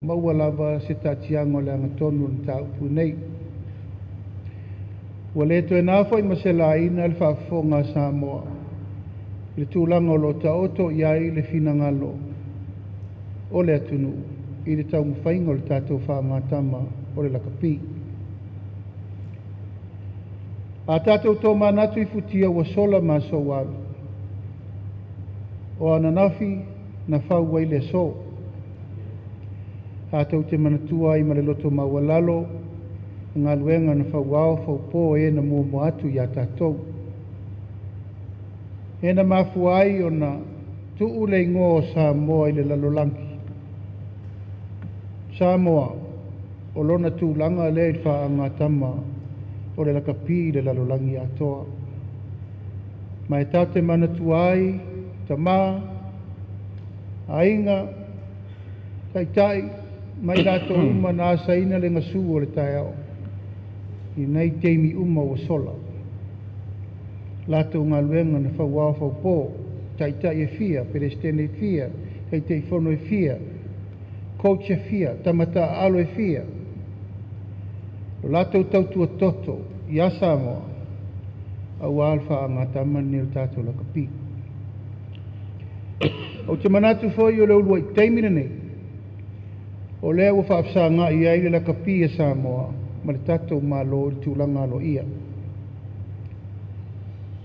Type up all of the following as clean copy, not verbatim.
Maua lava se taatiaga o le agatonu o le mataupu lenei. Ua le toe na foi ma se laina le faafofoga a Samoa i le tulaga o lo o taoto i ai le finagalo o le atunuu i le taumafaiga o le tatou faagatama o le lakapi. A tatou tomanatu i futia ua sola ma aso ua alu, o ananafi na fau ai le aso, tatou te manatua ai ma le loto maualalo galuega na fauao faupo e na muamua atu ia tatou. E na mafua ai ona tuu le igoa o Samoa i le lalolagi. Samoa, o lona tulaga lea i le faagatama o le lakapi i le lalolagi atoa. Ma e tatou te manatua ai tama, aiga, taitai ma i latou uma na asaina le gasu o le taeao i nei taimi uma ua sola. Latou galuega na fauao faupo, taitai e fia, Peresetene e fia, Taitaifono e fia, coach e fia, tama taaalo e fia, o latou tautua toto ia Samoa aua le faagatama lenei o le tatou lakapi. Ou te manatu foi o le uluai taimi lenei o lea ua faafesagai ai le lakapi a Samoa ma le tatou Malo i le tulaga aloaia.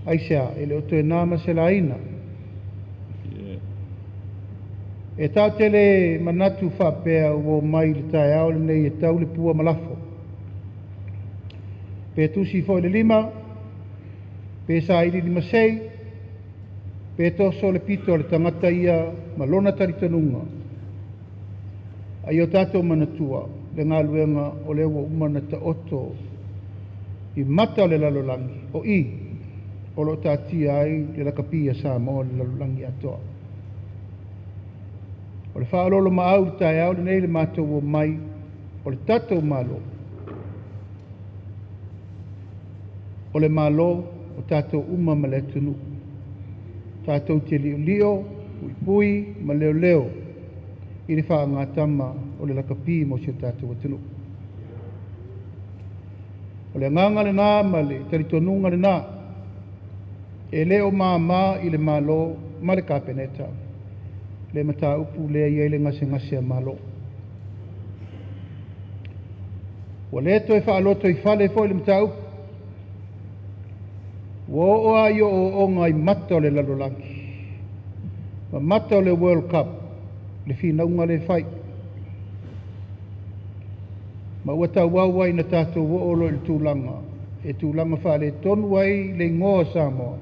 Aisea? E le o toe na ma se laina. E tatou te le manatu faapea ua omai i le taeao lenei e tau le pua ma lafo, pe tusi foi le lima, pe saili limasei, pe toso le pito a le tagata ia ma lona talitonuga. A ia o tatou manatua le galuega o lea ua uma ona taoto i mata o le lalolagi, o i o lo o taatia ai le lakapi a Samoa i le lalolagi atoa. O le faaoloolomaau i le taeao lenei le matou omai o le tatou Malo, o le Malo o tatou uma ma le atunuu, tatou te liolio, puipui ma leoleo i le faagatama o le lakapi mo si o tatou atunuu. O le agaga lena ma le talitonuga lena, e le o mama i le Malo ma le Kapeneta le mataupu lea e i ai le gasegase a Malo. Ua le toe faalotoifale foi le mataupu, ua oo lava i ooooga i mata o le lalolagi ma mata o le World Cup le finauga lea e fai. Ma ua tauau ai ina tatou oo loa i le tulaga e tulaga faaletonu ai le igoa o Samoa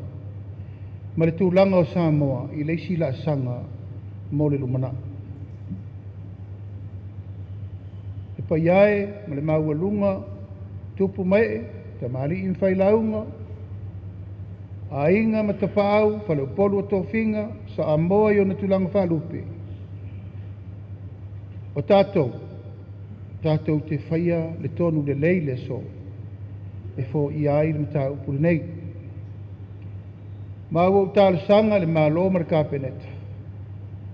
ma le tulaga o Samoa i le isi laasaga mo le lumanai. E paia e ma le maualuga, tupu ma ee, tamalii ma failauga, aiga ma tapaau, faleupolu o tofiga, Samoa i ona tulaga faalupe, o tatou, tatou te faia le tonu lelei i le aso e foia ai le mataupu lenei. Ma ua ou talosaga i le Malo ma le Kapeneta,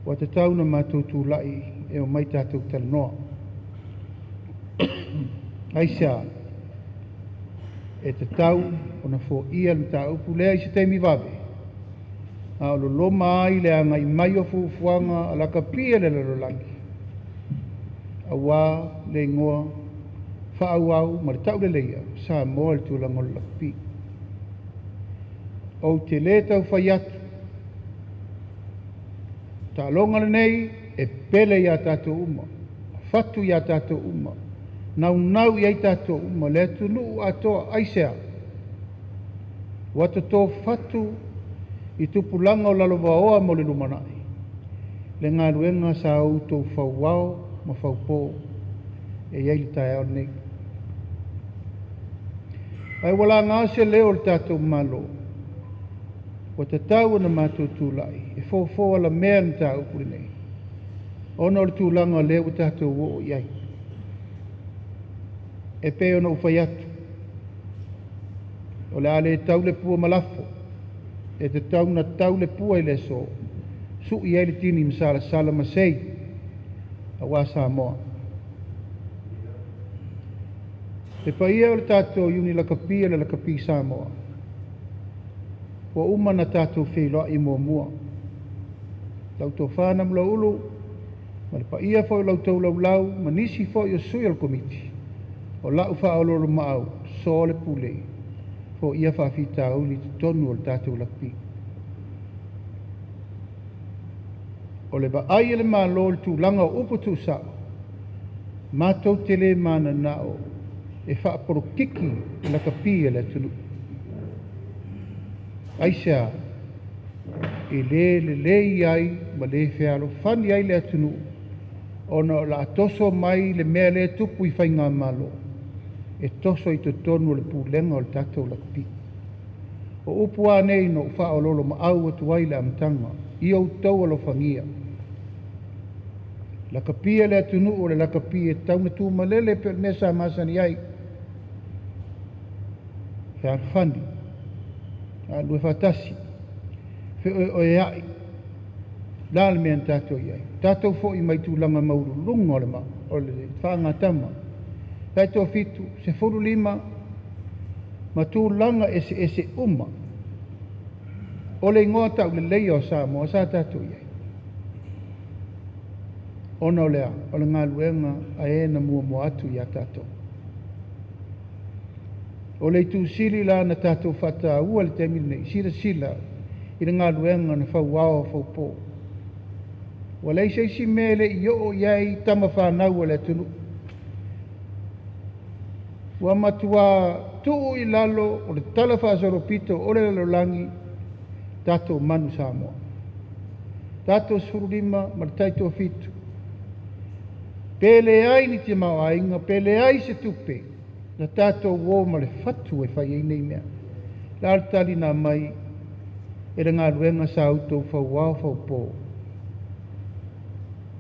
ua tatau ona matou tulai e omai tatou talanoa. Aisea? E tatau ona foia le mataupu lea i se taimi vave, a o loloma ai le agai mai o fuafuaga a lakapi a le lalolagi, aua le igoa faaauau ma le tauleleia o Samoa i le tulaga o le lakapi. Ou te le tau fai atu, taaloga lenei e pele ia tatou uma, fatu ia tatou uma, naunau i ai tatou uma, le atunuu atoa. Aisea? Ua toto fatu i tupulaga o lalovaoa mo le lumanai le galuega sa outou fauao ma faupo e i ai le taeao lenei. Ae ua laga se leo o le tatou Malo, ua tatau ona matou tulai e fofo alamea le mataupu lenei, ona o le tulaga lea ua tatou oo i ai. E pei ona ou fai atu, o le a le tau le pua ma lafo, e tatau ona tau le pua i le aso, sui ai le tini masalasala ma sei, aua Samoa. Le paia o le tatou Iuni Lakapi o le Lakapi Samoa, ua uma ona tatou feiloai muamua. Lau Tofa Namulauulu ma le paia foi o la outou laulau ma nisi foi o sui o le Komiti, o lau faaoloolomaau, so le pule, foia faafitauli i totonu o le tatou lakapi. O le vaai a le Malo i le tulaga o upu tuusao, matou te le mananao e faapolokiki le lakapi a le atunuu. Aisea? E le lelei ai ma le fealofani ai le atunuu ona o le a toso mai le mea lea e tupu i faigamalo e toso i totonu o le pulega o le tatou lakapi. O upu a nei na ou faaoloolomaau atu ai i le amataga, ia outou alofagia. Lakapi a le atunuu o le lakapi e tatau ona tumalele pei o le mea sa masani ai. Fealofani, galulue faatasi, feoeoeai. O le a le mea na tatou i ai? Tatou foi mai tulaga maualuluga o le faagatama, taitoafitu, 15 ma tulaga eseese uma. O le igoa tauleleia o Samoa sa tatou i ai. Ona o le a? O le galuega a e na muamua atu ia tatou. O le itu sili la na tatou faataua i le taimi lenei, silasila i le galuega na fauao faupo. Ua leai se isi mea e le i oo i ai tama fanau a le atunuu. Ua matua tuu i lalo o le talafaasolopito o le lalolagi tatou manu Samoa. Tatou 15 ma le taitoafitu. Pe leai ni tamaoaiga, pe leai se tupe, na tatou o ma le fatu e fai ai nei mea. O le a le tali na aumai e le galuega sa outou fauao faupo?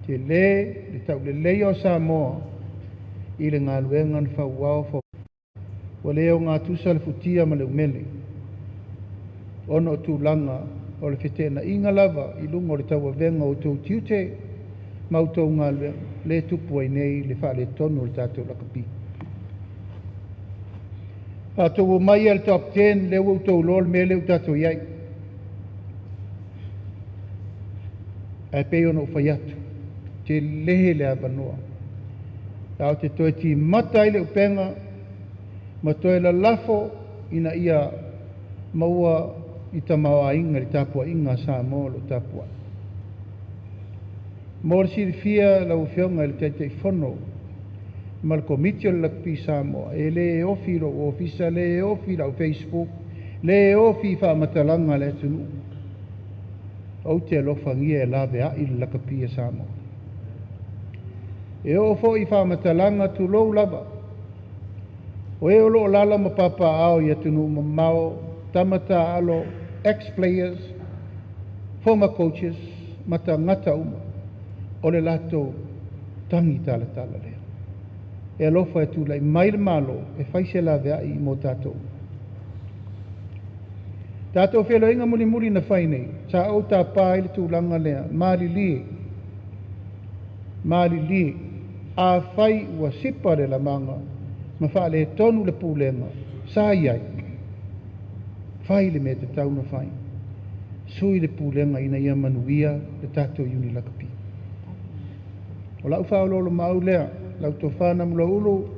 Tele le tauleleia o Samoa i le galuega na fauao faupo. Ua le ogatusa le futia ma le umele, ona o tulaga o le feteenaiga lava i luga o le tauavega o outou tiute ma outou galuega, lea e tupu ai nei le faaletonu o le tatou lakapi. Fatou omai le top 10, lea ua outou iloa le mea lea ua tatou i ai. Ae pei ona ou fai atu, tele le avanoa. Tatou te toe timata ai le upega ma toe lalafo ina ia maua i tamaoaiga i le tapuaiga a Samoa o lo o tapuai. Mo le silafia lau Afioga i le Taitaifono ma le Komiti o le Lakapi Samoa, e le ofi i lou ofisa, le ofi i lau Facebook, le ofi i faamatalaga a le atunuu. Ou te alofagia e laveai le lakapi a Samoa. E oo foi i faamatalaga tulou lava, o e o lo o alaala ma papaaao i atunuu mamao, tama taalo, ex-players, former coaches ma tagata uma, o le latou tagi talatala lea. E alofa e tulai mai le Malo e fai se laveai mo tatou. Tatou feiloaiga mulimuli na fai nei, sa ou tapa ai le tulaga lea, malilie, malilie, afai ua sipa le lamaga ma faaletonu le pulega sa i ai, fai le mea tatau ona fai, sui le pulega ina ia manuia le tatou Iuni Lakapi. O lau faaoloolomaau lea, lau Tofa Namulauulu,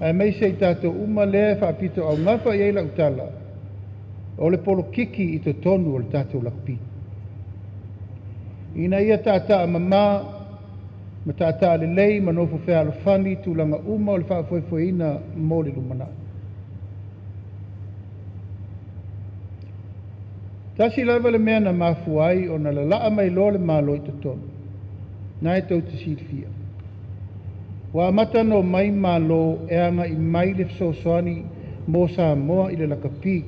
aemaise i tatou uma lea e faapito augafa i ai lau tala, o le polokiki i totonu o le tatou lakapi. Ina ia taataa mama ma taataa lelei ma nofo fealofani tulaga uma o le faafoefoeina mo le lumanai. Tasi lava le mea na mafua ai ona lalaa mai loa le Malo i totonu, na e tou te silafia. Ua amata ona omai Malo e agai mai le fesoasoani mo Samoa i le lakapi,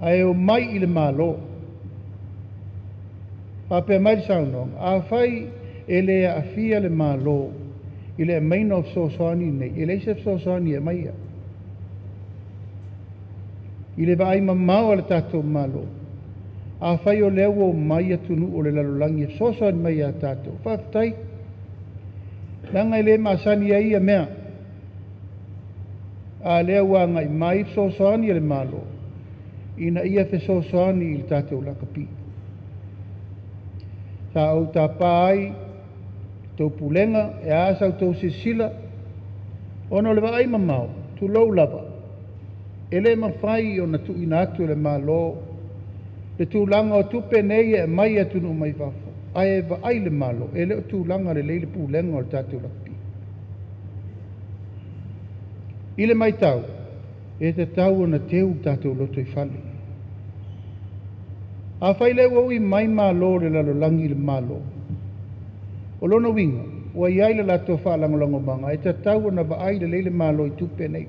ae omai i le Malo. Faapea mai le saunoaga, afai e le aafia le Malo i le aumaiga o fesoasoani nei, e leai se fesoasoani e aumaia. I le vaai mamao a le tatou Malo, afai o lea ua omai atunuu o le lalolagi e fesoasoani mai ia tatou, faafetai, leaga e le masani ai ia mea. A lea ua agai mai fesoasoani a le Malo ina ia fesoasoani i le tatou lakapi. Sa ou tapa ai tou pulega e a sa outou silasila ona o le vaai mamao, tulou lava, e le mafai ona tuuina atu e le Malo le tulaga o tupe nei e aumai e atunuu mai fafo, ae vaai le Malo e le o tulaga lelei le pulega o le tatou lakapi. I le matau, e tatau ona teu le tatou lotoifale. Afai lea ua ui mai malo o le lalolagi i le Malo, o lona uiga, ua i ai le latou faalagolagomaga e tatau ona vaai lelei le Malo i tupe nei.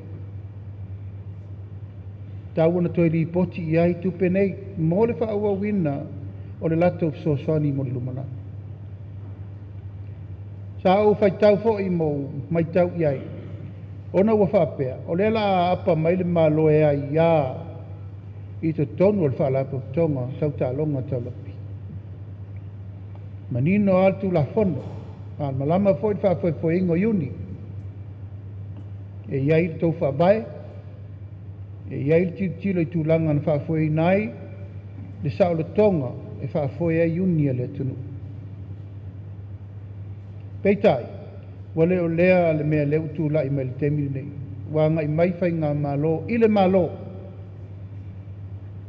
Tatau ona toe lipoti i ai tupe nei mo le faaauauina o le latou fesoasoani mo le lumanai. Sa ou faitau foi ma ou matau i ai, ona ua faapea, o lea o le a aapa mai le Malo e aia i totonu o le Faalapotopotoga Tau Taaloga Tau Lakapi. Manino lava le Tulafono, malamalama foi le faafoefoeina o iuni. E i ai le tou faavae, e i ai le tilotilo i tulaga na faafoeina ai le saolotoga e faafoe ai iuni a le atunuu. Peitai, ua le o lea le mea lea ua tulai mai i le taimi lenei. Ua agai mai faigamalo i le Malo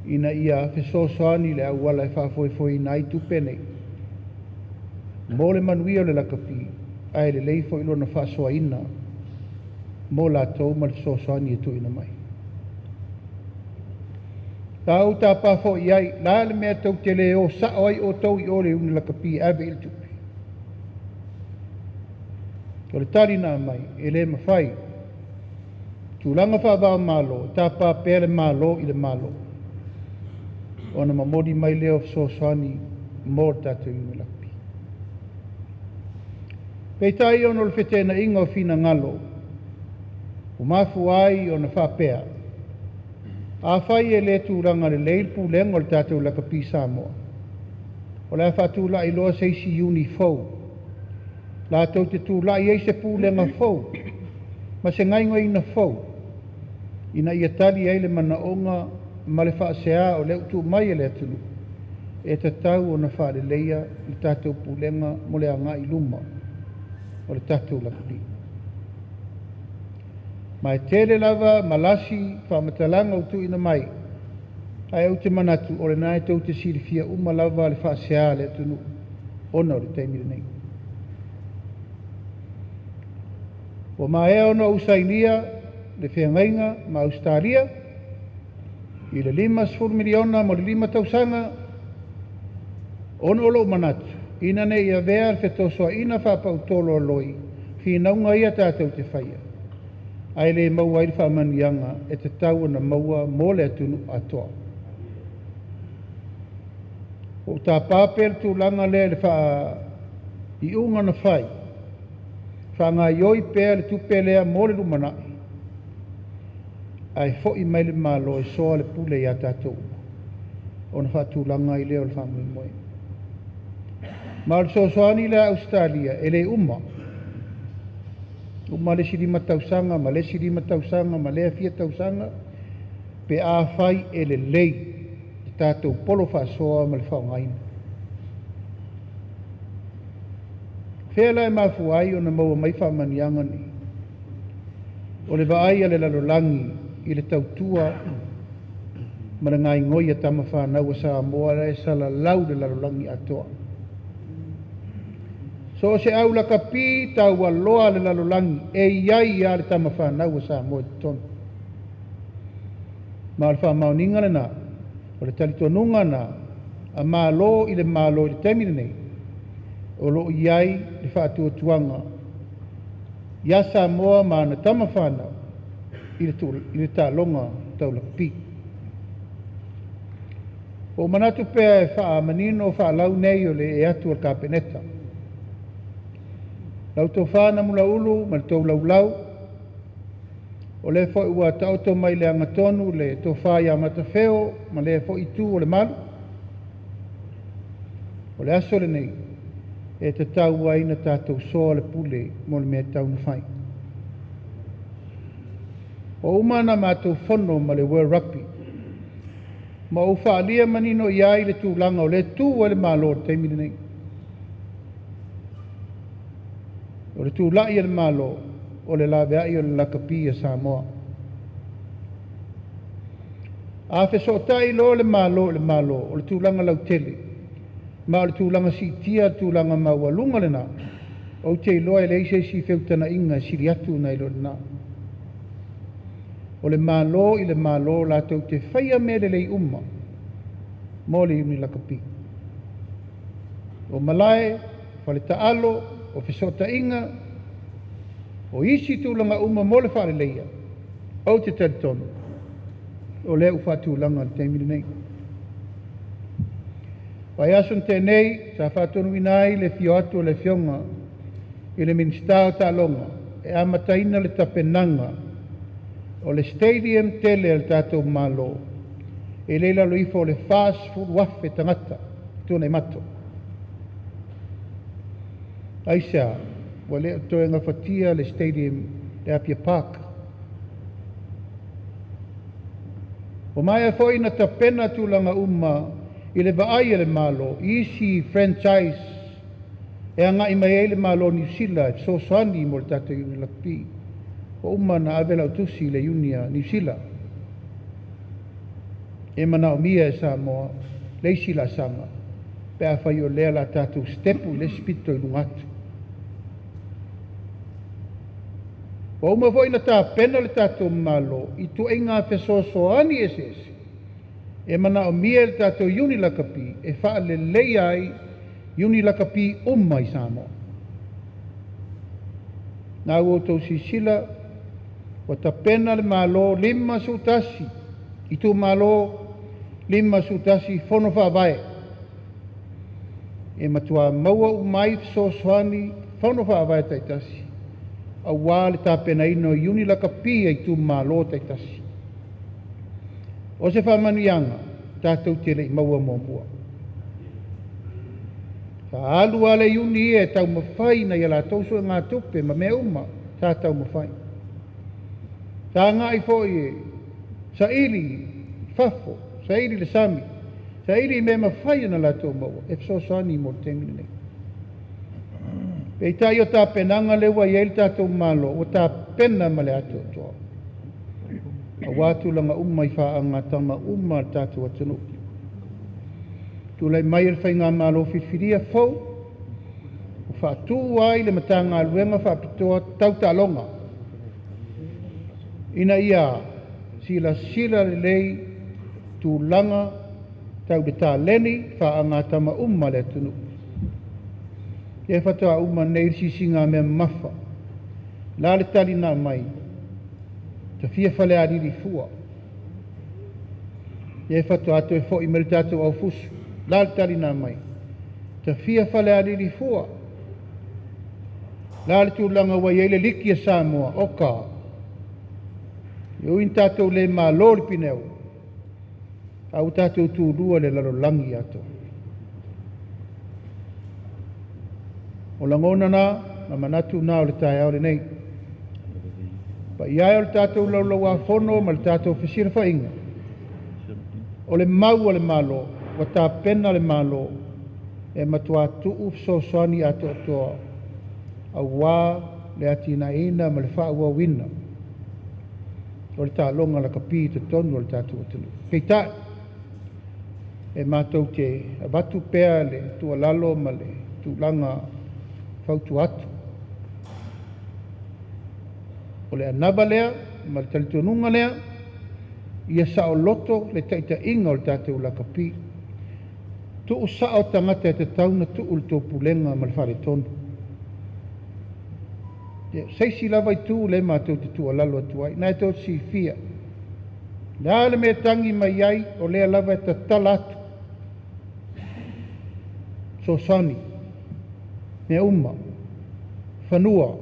ina ia fesoasoani i le auala e faafoefoeina ai tupe nei mo le manuia o le lakapi, ae lelei foi lona faasoaina mo latou ma le fesoasoani e tuuina mai. Sa ou tapa foi i ai, o le a le mea tou te le o sao ai outou i o i le Iuni Lakapi e ave i ai le tupe? O le tali na aumai, e le mafai. Tulaga faava-o-Malo, e tapa pea le Malo i le Malo, ona momoli mai lea o fesoasoani mo le tatou Iuni Lakapi. Peitai ona o le feteenaiga o finagalo, ua mafua ai ona faapea, afai e le tulaga lelei le pulega o le tatou Lakapi Samoa, o le a faatulai loa se isi iuni fou, latou te tulai ai se pulega fou ma se gaoioiga fou, ina ia tali ai le manaoga ma le faasea o lea ua tuu mai e le atunuu, e tatau ona faaleleia le tatou pulega mo le agai i luma o le tatou lakapi. Ma e tele lava malasi faamatalaga ua tuuina mai, ae ou te manatu o lena e tou te silafia uma lava le faasea a le atunuu ona o le taimi lenei. Ua maea ona ou sainia le feagaiga ma Ausetalia i le $50 miliona mo le 5 tausaga, ona o lou manatu, ina ne i avea le fetosoaina faapautolo i finauga ia tatou te faia, ae le maua ai le faamanuiaga e tatau ona maua mo le atunuu atoa. Ua ou tapa pea le tulaga lea i le faaiuga na fai, faagaoioi pea le tupe lea mo le lumanai, ae foi mai le Malo e soa le pule ia tatou uma, ona faatulaga ai lea o le faamoemoe. Ma o le fesoasoani lea a Ausetalia, e le uma. Uma le isi 5 tausaga ma le isi 5 tausaga ma lea fia tausaga, pe afai e lelei le tatou polo faasoa ma le faaaogaina. Fea la e mafua ai ona maua mai faamanuiaga nei? O le vaai a le lalolagi i le tautua ma le gaoioi a tama fanau a Samoa la e salalau le lalolagi atoa. So o se au lakapi taualoa a le lalolagi e i ai lava le tama fanau a Samoa i totonu. Ma o le faamaoniga lena, o le talitonuga lena a Malo i le Malo i le taimi lenei, o lo o i ai le faatuatuaga ia Samoa ma ana tama fanau i le taaloga tau lakapi. Ua ou manatu pea e faamanino faalau nei o le ee atu o le Kapeneta. Lau tofa Namulauulu ma le tou laulau, o lea foi ua taoto mai le agatonu le tofa ia Matafeo ma lea foi itu o le malu. O le aso lenei e tatau ai ona tatou soa le pule mo le mea e tatau ona fai. Ua uma ona matou fono ma le World Rugby, ma ou faaalia manino i ai le tulaga o lea e tu ai le Malo i le taimi lenei. O le tulai a le Malo o le laveai o le lakapi a Samoa. A fesootai loa le Malo i le Malo, o le tulaga lautele, ma o le tulaga siitia le tulaga maualuga lena, ou te iloa e leai se isi feutanaiga e sili atu nai lo lena. O le Malo i le Malo latou te faia mea lelei uma mo le Iuni Lakapi. O malae, faletaalo, o fesootaiga, o isi tulaga uma mo le faaleleia, ou te talitonu, o lea ua faatulaga i le taimi lenei. Vaiaso na tea nei, sa faatonuina ai le afio atu o le Afioga i le Minisita o Taaloga e amataina le tapenaga o le stadium tele a le tatou Malo, e le i lalo ifo o le 40,000 tagata tuanaimato. Aisea? Ua le o toe gafatia le stadium le Apia Park. Ua maea foi ona tapena tulaga uma i le vaai a le Malo i isi franchise e agai mai ai le Malo o Niu Sila e fesoasoani mo le tatou Iuni Lakapi. Ua uma ona ave lau tusi i le Iuni a Niu Sila e manaomia e Samoa le isi laasaga pe afai o lea o le a tatou sitepu i le isi pito i luga atu. Ua uma foi ona tapena le tatou Malo i ituaiga fesoasoani eseese e manaomia e le tatou Iuni Lakapi e faaleleia ai Iuni Lakapi uma i Samoa. Na ua outou silasila ua tapena le Malo 51 itumalo, 51 fono faavae e matua maua uma ai fesoasoani fono faavae taitasi aua le tapenaina o Iuni Lakapi a itumalo taitasi. O se faamanuiaga tatou te le i maua muamua. Sa alu lava le iuni ia e taumafai nai a latou suegatupe ma mea uma sa taumafai. Sa agai foi e saili i fafo, saili i le sami, saili i mea e mafai ona latou maua e fesoasoani mo le taimi lenei. Peitai o tapenaga lea ua i ai le tatou Malo, ua tapena ma le atoatoa aua tulaga uma i faagatama uma a le tatou atunuu. Tulai mai o le Faigamalo filifilia fou, ua faatu ai le Matagaluega faapitoa tau taaloga, ina ia silasila lelei tulaga tau le taleni faagatama uma a le atunuu. Ia faatoa uma nei le sisiga mea mamafa. La le tali na aumai, tafia Falealili fua. Ia faatoa toe foi mai le tatou aufusu. La le tali na aumai, tafia Falealili fua. La le tulaga ua i ai le liki a Samoa, oka. E ui ina tatou le malo le pineu, a ua tatou tulua le lalolagi atoa. O lagona na, ma manatu na o le taeao lenei. Paia e o le tatou laulauafono ma le tatou fesilafaiga, o le mau a le Malo, ua tapena le Malo e matua tuu fesoasoani atoatoa aua le atinaeina ma le faaauauina o le taaloga lakapi i totonu o le tatou atunuu. Peitai, e matou te avatu pea le tuualalo ma le tulaga fautua atu. O le anava lea ma le talitonuga lea, ia saoloto le taitaiga o le tatou lakapi. Tuu sao tagata e tatau ona tuu le taupulega ma le faaletonu. Se isi lava itu le matou te tuualalo atu ai. Na e tou silafia, le a le mea e tagi mai ai, o lea lava e tatala atu. Fesoasoani, mea uma, fanua,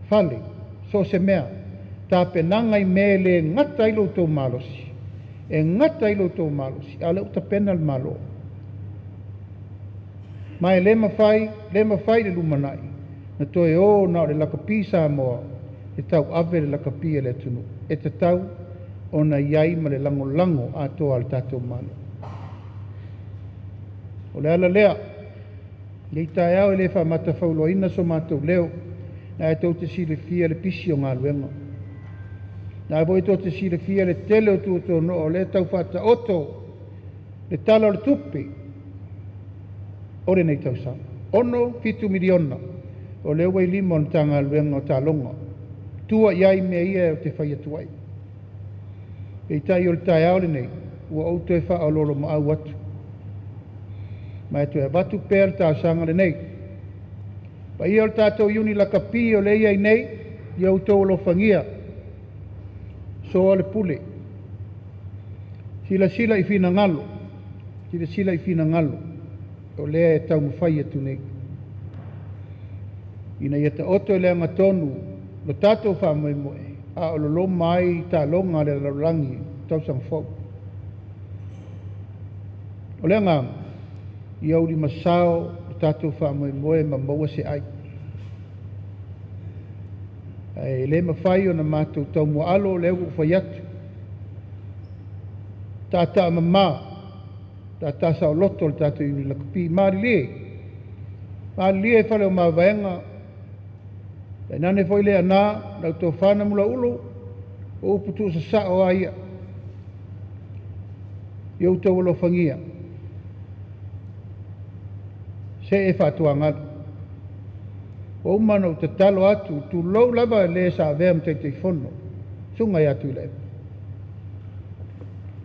fale, so o se mea, tapenaga i mea e le gata ai lo outou malosi, e gata ai lo outou malosi, a o lea ua tapena le Malo. Ma e le mafai, le mafai le lumanai na toe o na o le lakapi Samoa e tauave le lakapi a le atunuu. e tatau ona i ai ma le lagolago atoa a le tatou Malo. O le ala lea, nei taeao e le faamatafauloaina so matou leo, na e tou te silafia le pisi o galuega. Na foi tou te silafia le tele o tuatonoa o lea tau faataoto le tala o le tupe o lenei tausaga. 6.7 miliona o lea ua i lima o le Matagaluega o Taaloga. Tua i ai mea ia ou te fai atu ai. Peitai o le taeao lenei, ua ou toe faaoloolomaau atu, ma e toe avatu pea le talosaga lenei. Paia o le tatou Iuni Lakapi o lea e i ai nei, ia outou alofagia, soa le pule, silasila i finagalo, silasila i finagalo o lea e taumafai atu nei, ina ia taoto i le agatonu lo tatou faamoemoe, a o loloma ai taaloga a le lalolagi tausaga fou. O le agaga, ia ulimasao le tatou faamoemoe ma maua se ai. Ae le mafai ona matou taumuaalo, lea ua ou fai atu, tataamama, taatasaoloto le tatou Iuni Lakapi. Malilie, malilie fale o mavaega, tainane foi le ana, lau tofa Namulauulu, o upu tuusasao lava ia. Ia outou alofagia, see faatuagalu. Ua uma ona ou tatalo atu, tulou lava le sa avea ma Taitaifono, susuga ia Tuilaepa.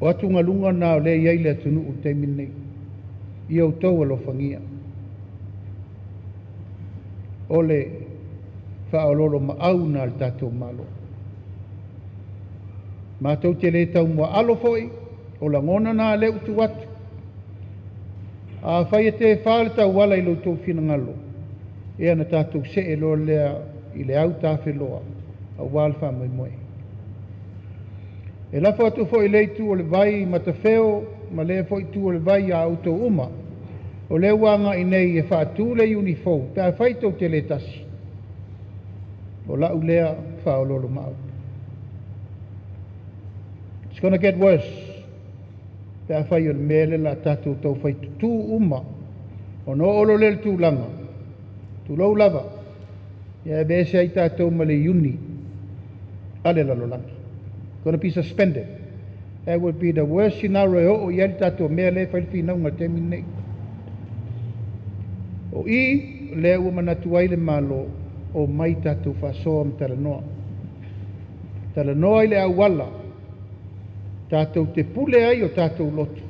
O atugaluga na o lea e i ai le atunuu i le taimi lenei. Ia outou alofagia. O le faaoloolomaau na a le tatou Malo. Matou te le taumuaalo foi, o lagona na lea ua tuu atu. Afai e tefa le tauala i lo outou finagalo, ia na tatou see loa lea i le autafeloa aua le faamoemoe. E lafo atu foi i lea itu o le vai i Matafeo ma lea foi itu o le vai ia outou uma, o lea ua agai nei e faatu le iuni fou pe afai tou te le tasi. O lau lea faaoloolomaau. It's gonna get worse. Pe afai o le mea lea o le a tatou taufai tutu uma, ona oo loa lea i le tulaga, tulou lava, ia aveese ai tatou ma le iuni a le lalolagi. Gonna be suspended. That would be the worst scenario e oo i ai le tatou mea lea e fai le finauga i le taimi lenei. O i, lea ua manatu ai le Malo, o mai tatou faasoa ma talanoa. Talanoa i le auala, tatou te pule ai o tatou loto,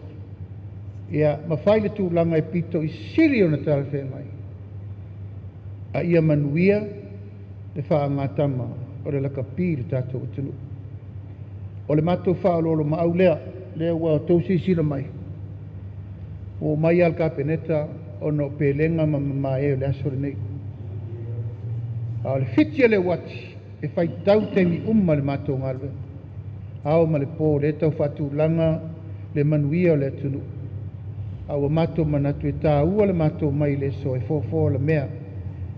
ia ma fai le tulaga e pito i sili ona talafeagai, a ia manuia le faagatama o le lakapi i le tatou atunuu. O le matou faaoloolomaau lea, lea ua outou silasila mai, ua omai lava le Kapeneta ona o pelega ma mamae o le aso lenei. A o le fiti a le uati, e faitau taimi uma i le matou galuega. Ao ma le po, lea e tau faatulaga le manuia o le atunuu. A ua matou manatu e taua le matou mai i le aso e fofo la mea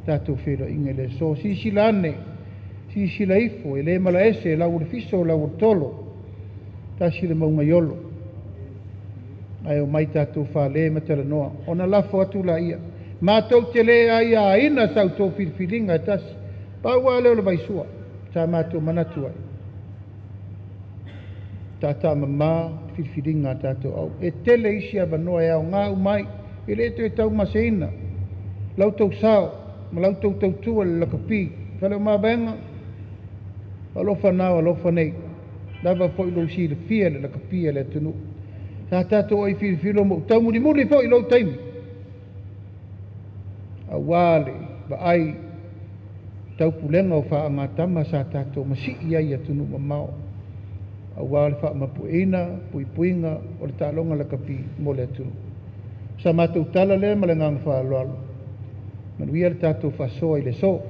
tatou feiloaiga i le aso. Silasila ane, silasila ifo, e le malaese, lau o le fiso, lau o le tolo, tasi le mauga i Olo. Ae omai tatou fale ma talanoa, ona lafo atu laia. Matou te le aiaina sa outou filifiliga e tasi, pau lava lea o le vaisua, sa matou manatu ai. Tataamama filifiliga a tatou au. E tele isi avanoa e aoga uma ai, e le toe taumaseina. Lau tou sao ma lau tou tautua i le lakapi. Fale o mavaega, alofa na alofa nei. Lava foi lou silafia le lakapi a le atunuu. Sa tatou ai filifilo ma ou taumulimuli foi i lou taimi. Aua le vaai taupulega o faagatama sa tatou masii ai i atunuu mamao. Aua le faamapueina, puipuiga o le taaloga lakapi mo le atunuu. Sa matou tala lea ma le agaga faaaloalo. Manuia le tatou faasoa i le aso.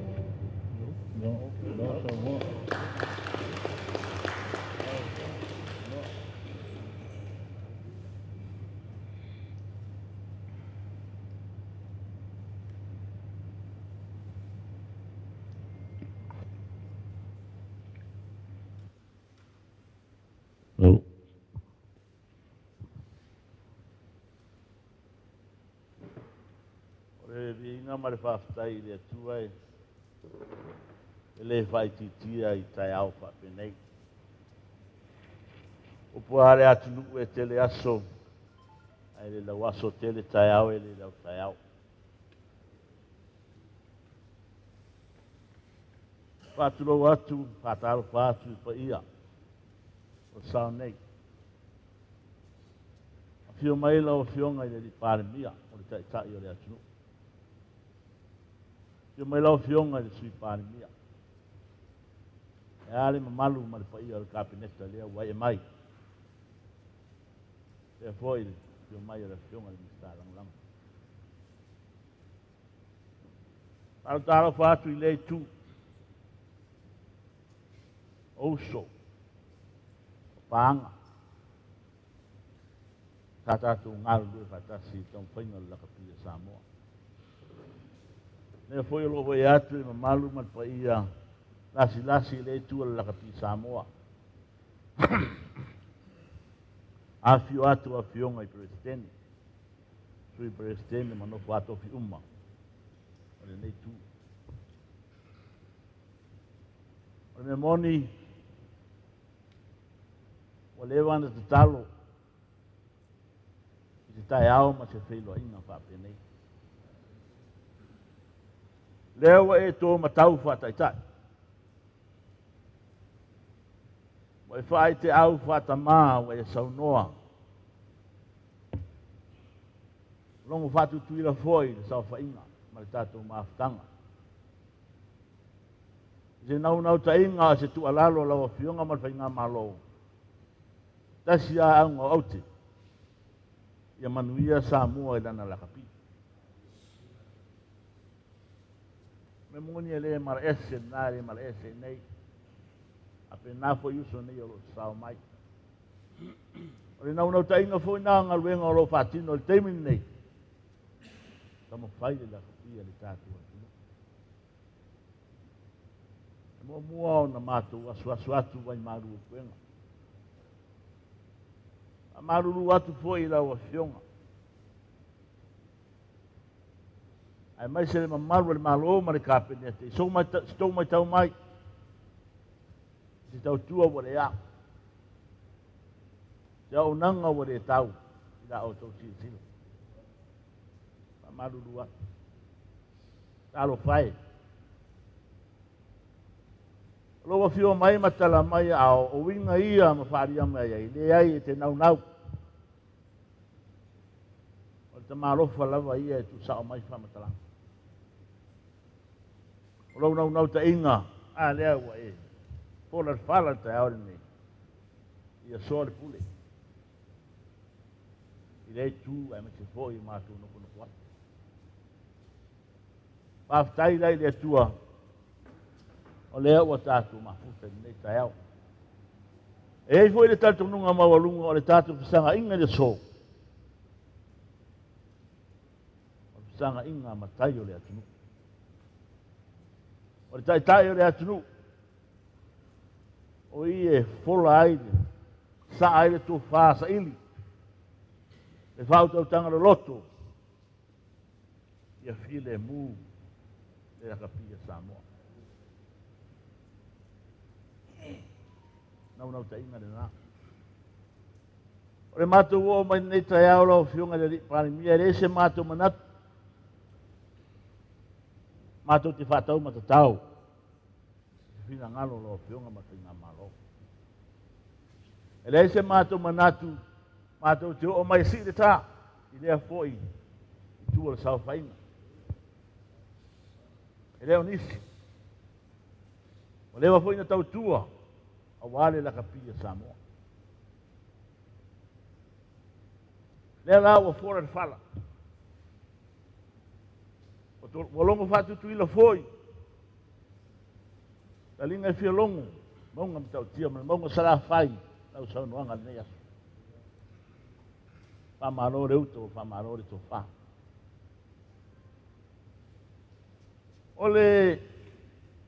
ma le faafetai i le Atua e le faaitiitia i taeao faapenei. Upu a le atunuu e tele aso, ae le lau aso tele taeao e le lau taeao. Faatulou atu, faatalofa atu i paia o sao nei. Afio mai lau Afioga i le Palemia o le Taitai o le atunuu. Afio mai lau Afioga i le Sui Palemia. E a le mamalu ma le paia o le Kapeneta lea ua e mai. Lea foi le afio mai o le Afioga i le Minisita Lagolago. Faatalofa atu i lea itu o uso, o paaga, sa tatou galulue faatasi i le taumafaiga o le lakapi a Samoa. Lea foi o lo o atu le mamalu ma le paia lasilasi i lea itu o le lakapi Samoa. Afio atu afioga i Peresetene, Sui Peresetene ma nofo a tofi uma o lenei itu. O le mea moni, ua leva ona tatalo i se taeao ma se feiloaiga faapenei. Lea ua e tō matau faataitai. Ua e faaiteau faatamā ua e saunoa. Logo faatutuila foi le saofaiga ma le tatou mafutaga. I se naunautaiga o se tuualalo lau Afioga ma le Faigamalo, tasi a auga o aute, ia manuia Samoa i lana lakapi. Me moni e le malaese na le malaese nei. A pena foi uso nei o lo sao mai. O le naunautaiga foi na galuega o lo o faatino i le taimi lenei, taumafai le lakapi a le tatou atunuu. E muamua ona matou asuasu atu vai malu o puega. Faamalulu atu foi i lau Afioga, aemaise le mamalu o le Malo ma le Kapeneta i se tou matau mai, i se tautua ua le ao, se auaunaga ua le tau i la outou silasila. Faamalulu atu. Talofa e. O lou afio mai ma tala mai ao, o uiga ia ma faaalia mai ai, leai e te naunau. O le tamalofa lava ia e tuusao mai faamatalaga. O lou naunautaiga, a lea ua e fola le fala le taeao lenei, ia soa le pule. I lea itu aemaise foi o matou nofonofo atu. Faafetai la i le Atua, o lea ua tatou mafuta i lenei taeao. E i ai foi le talitonuga maualuga o le tatou fesagaiga i le aso, o le fesagaiga a matai o le atunuu. O le taitai o le atunuu, o i e fola ai, saa ai le tofa saili, le faautautaga loloto, ia filemu le lakapi a Samoa. Naunautaiga lena. O le matou oo mai lenei taeao lau Afioga i le Alii Palemia, e leai se matou manatu, matou te faatau matatau i se finagalo o lau Afioga ma le Faigamalo. E leai se matou manatu, matou te oo mai e sii le tā i lea foi i tua o le saofaiga. E le o nisi. Ua leva foi na tautua aua le lakapi a Samoa. Lea la ua fola le fala. Ua logo faatutuila foi. Taliga e fia logo, mauga matautia ma le mauga Salafai lau saunoaga lenei aso. Faamalo le uta, ua faamalo le tofa. O le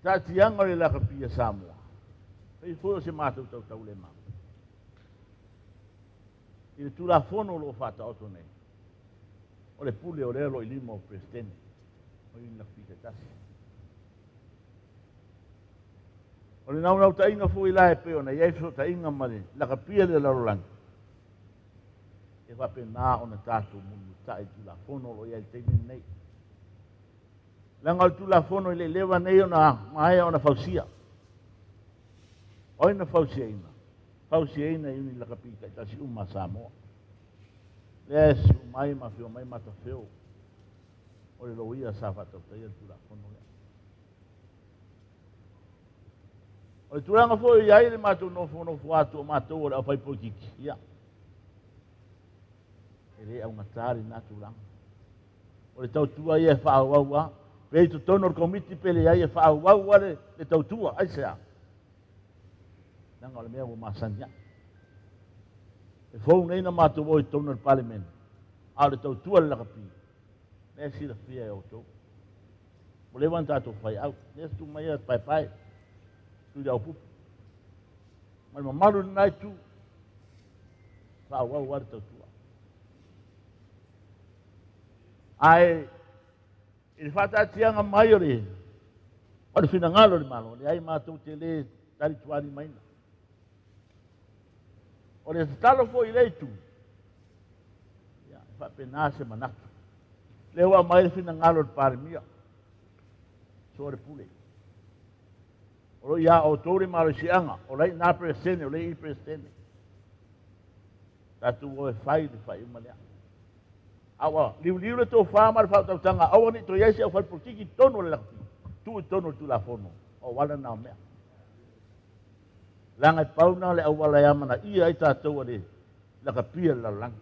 taatiaga o le lakapi a Samoa, pei foi o se matou tautaulema. I le Tulafono o lo o faataoto nei, o le pule o lea o lo o i lima o Peresetene. O iuni lakapi taitasi. O le naunautaiga foi la e pei ona i ai fesootaiga ma le lakapia le lalolagi, e faapena ona tatou mulimulita'i i le Tulafono o lo o i ai i le taimi lenei. Leaga o le Tulafono e le i leva nei ona maea ona fausia. O ai na fausiaina? Fausiaina e iuni lakapi taitasi uma a Samoa. Lea e susu mai ma afio mai Matafeo o le loia sa faatautaia le Tulafono lea. O le tulaga foi o i ai le matou nofonofo atu o matou o le aufaipolitiki, ia, e le augata lena tulaga. O le tautua ia e faaauau lava, pe i totonu o le komiti pe leai, e faaauau lava le, le tautua. Aisea? Leaga o le mea ua masani ai. E fou nei na matou o i totonu o le Palemene, a o le tautua le lakapi, lea e silafia e outou. Ua leva ona tatou faiau, lea se tuu mai a paepae, tui le aupupu. Ma le mamalu lena itu, faaauau lava le tautua. Ae i le faataatiaga mai o le o le finagalo o le Malo, leai matou te le talitualimaina. O le tatalo foi i lea itu, ia, e faapena se manatu. Lea ua aumai le finagalo o le Palemia, Soalepule. O lo o iā outou le malosiaga, o la e i ina Peresetene, o lea e i i Peresetene. Tatou o e fai le faaiuga lea. A ua liuliu le tofa ma le faautautaga, aua ne i toe i ai se aufalepolitiki i totonu o le lakapi, tuu i totonu o le Tulafono, o auala na o mea. Leaga e pau na o le auala e amanaia ai tatou a le lakapia le lalolagi.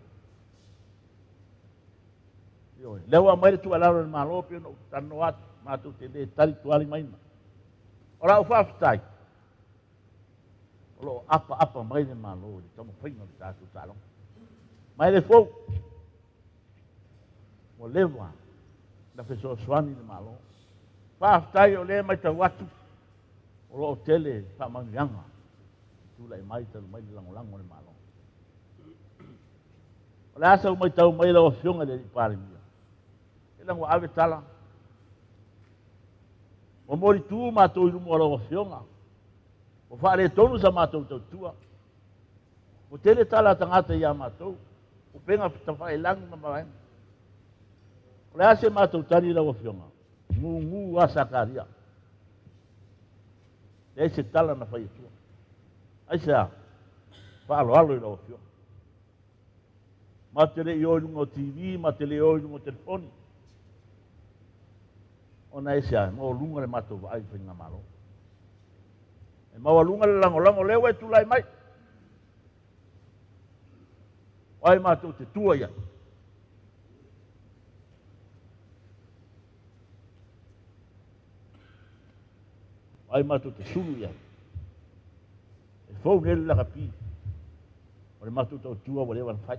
Ioe, lea ua aumai le tuualalo a le Malo pei ona ou talanoa atu, matou te le tali tualimaina. O lau faafetai, o lo o apaapa mai le Malo i le taumafaiga o le tatou taaloga. Ma e le fou, ua leva na fesoasoani le Malo. Faafetai o lea e matau atu, o lo o tele faamanuiaga e tulai mai talu mai le lagolago a le Malo. O le a sau matau mai lau Afioga i le Alii Palemia? Seiloga ua ave tala. Ua molitu matou i luma o lau Afioga. Ua faaletonu sa matou tautua. Ua tele tala a tagata ia matou. Upega tafailagi ma vaega. O le a se matou tali lau Afioga? Gugu a Sakaria. Leai se tala na fai atua. Aisea? Faaaloalo i lau Afioga. Matou te le i o i luga o TV, matou te le i o i luga o telefoni. Ona aisea? E maualuga le matou vaai i le faigamalo. E maualuga le lagolago lea ua e tulai mai. O ai matou te tua i ai? O ai matou te sulu i ai? E fou nei le lakapi o le matou tautua ua leva ona fai.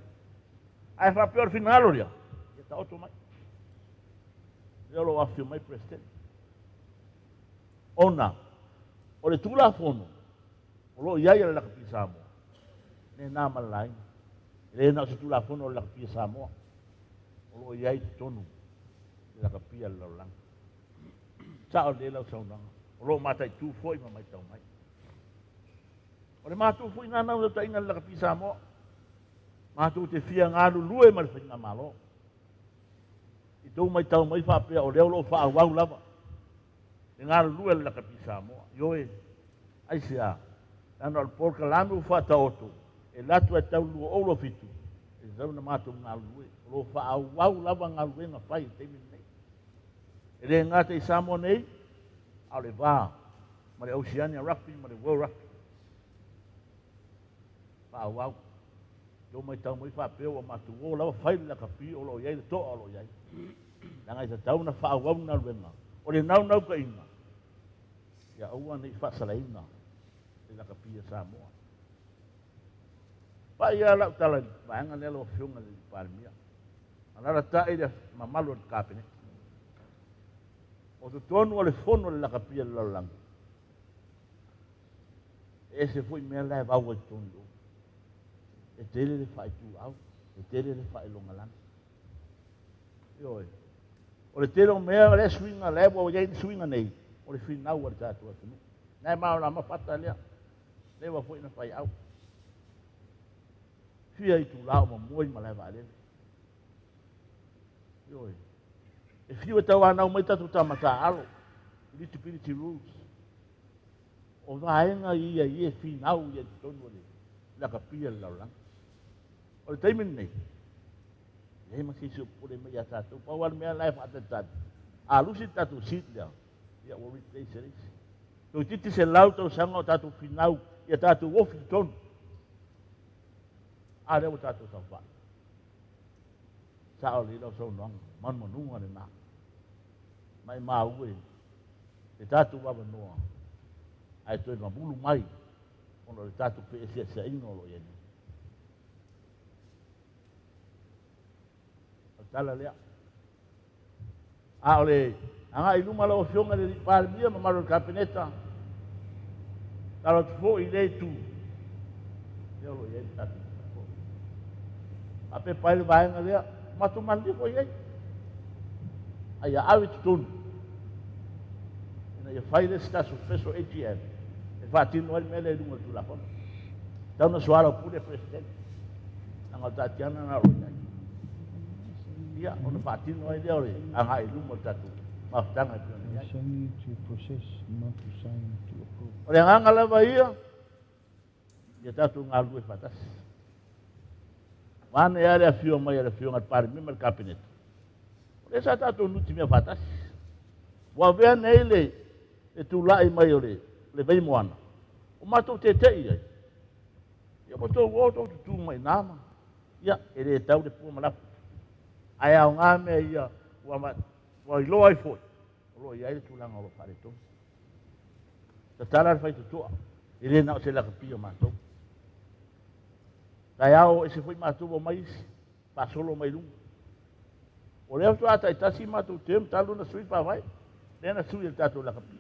Ae faapea o le finagalo lea, ia taoto mai. Lea o lo o afifio mai President. Ona o le Tulafono o lo o i ai a le lakapi Samoa, le na ma le laina. E le na o se Tulafono o le lakapi Samoa, o lo o i ai totonu le lakapi a le lalolagi. Sao lelei lau saunoaga, o lo o mataitu foi ma matau mai. O le matou foi lena naunautaiga i le lakapi Samoa, matou te fia galulue ma le faigamalo. I tou matau mai faapea o lea o lo o faaauau lava le galulue a le lakapi Samoa. Ioe, aisea? Leaga o le polokalame ua faataoto e alu atu ai tau 2027, e tatau ona matou galulue. O lo o faaauau lava galuega fai i le taimi lenei. E le gata i Samoa nei, a o le va ma le Oceania Rugby ma le World Rugby. Faaauau. Tou matau mai faapea ua matou o lava fai le lakapi o lo o i ai le toa o lo o i ai. Leaga e tatau ona faaauau le galuega. O le naunautaiga, ia aua ne i faasalaina le lakapi a Samoa. Pai lava lau tala i le vaega lea lau Afioga i le Palemia. Alaalatai le mamalu o le Kapeneta. O totonu o le fono a le lakapi a le lalolagi, e ese foi mea la e vau ai totonu i o. E tele le faaituau, e tele le faailogalanu. Ioe. O le tele o mea, o lea suiga, lea ua i ai le suiga nei, o le finau a le tatou atunuu. Na e malamalama fata lea, leva foi na fai au. Fia itula o mamua i malae vaalele. Ioe. E fiu e tauanau mai tatou tama taaalo, eligibility rules. O vaega ia ia e finau ia i totonu o le lakapi a le lalolagi. O le taimi lenei, e leai ma se isi o popole mai ia tatou. Pau lava le mea la e faatalitali, a lusi le tatou seat lea, ia ua replace e le isi. Toeitiiti 100 tausaga o tatou finau ia tatou ofi i totonu. A lea ua tatou saofai. Sao lelei lau saunoaga, manumanuga lena. Maimau e le tatou avanoa ae toe mamulu mai ona o le tatou feeseeseaiga o lo o i ai nei. O le tala lea. A o le agai i luma lau Afioga i le Palemia ma mamalu o le Kapeneta, talo atu foi i lea itu, lea o lo o i ai le tatou Tulafono. Faapepa ai le vaega lea, matou malilie foi i ai. A ia ave i totonu ina ia fai le isi tatou special AGM e faatino ai le mea lea i luga o le Tulafono. Tau na soalaupule le Peresetene, leaga o le taatiaga lena o lo o i ai. Ia, ona faatino ai lea o le agai i luma o le tatou mafutaga e pei ona i ai. O le agaga lava ia, ia tatou galulue faatasi. Vaeane lava le afio mai a le Afioga i le Palemia ma le Kapeneta, o lea sa tatou nutimea faatasi. Ua avea nei le tulai mai o le vaimoana, ua matou tete'i ai. Ia ua outou o outou tutu mai i ina ma, ia, e le tau le pua ma lafu. Ae aoga mea ia ua iloa ai foi, o lo o i ai le tulaga o lo o faaletonu. Tatala le faitotoa, e le na o se lakapi o matou. Taeao ese foi matou ua omai isi, faasolo mai luga. O lea faatoa taitasi matou term talu ona sui le faavae, lea na sui e le tatou lakapi.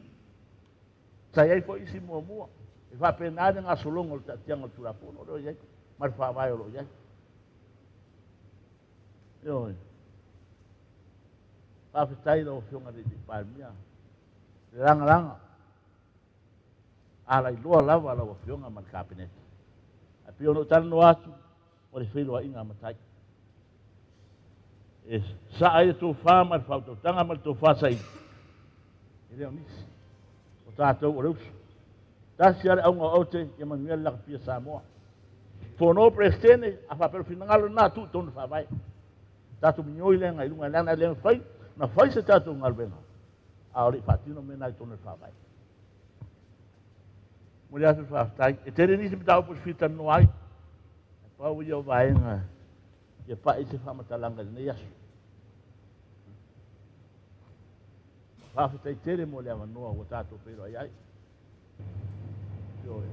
Sa i ai foi isi muamua, e faapena le gasologa o le taatiaga o le Tulafono o lo o i ai, ma le faavae o lo o i ai. Ioe. Faafetai lau Afioga i le Palemia, le lagalaga. A lailoa lava lau Afioga ma le Kapeneta. Ae pei ona ou talanoa atu, o le feiloaiga a matai. E saa ai le tofa ma le faautautaga ma le tofa saili, e le o nisi, o tatou o le uso. Tasi lava le auga o aute, ia manuia le lakapia Samoa. Fono Peresetene, a faapea o le finagalo lena, tuu i totonu o le Faavae. Tatou migoi lea agai i luga, leaga e le mafai ona fai se tatou galuega a o le i faatino mea na i totonu o le Faavae. Momoli atu le faafetai. E tele nisi mataupu e fia talanoa ai, ae pau ia o vaega ia pai se faamatalaga i lenei aso. Faafetai tele mo le avanoa ua tatou feiloai ai. Ioe.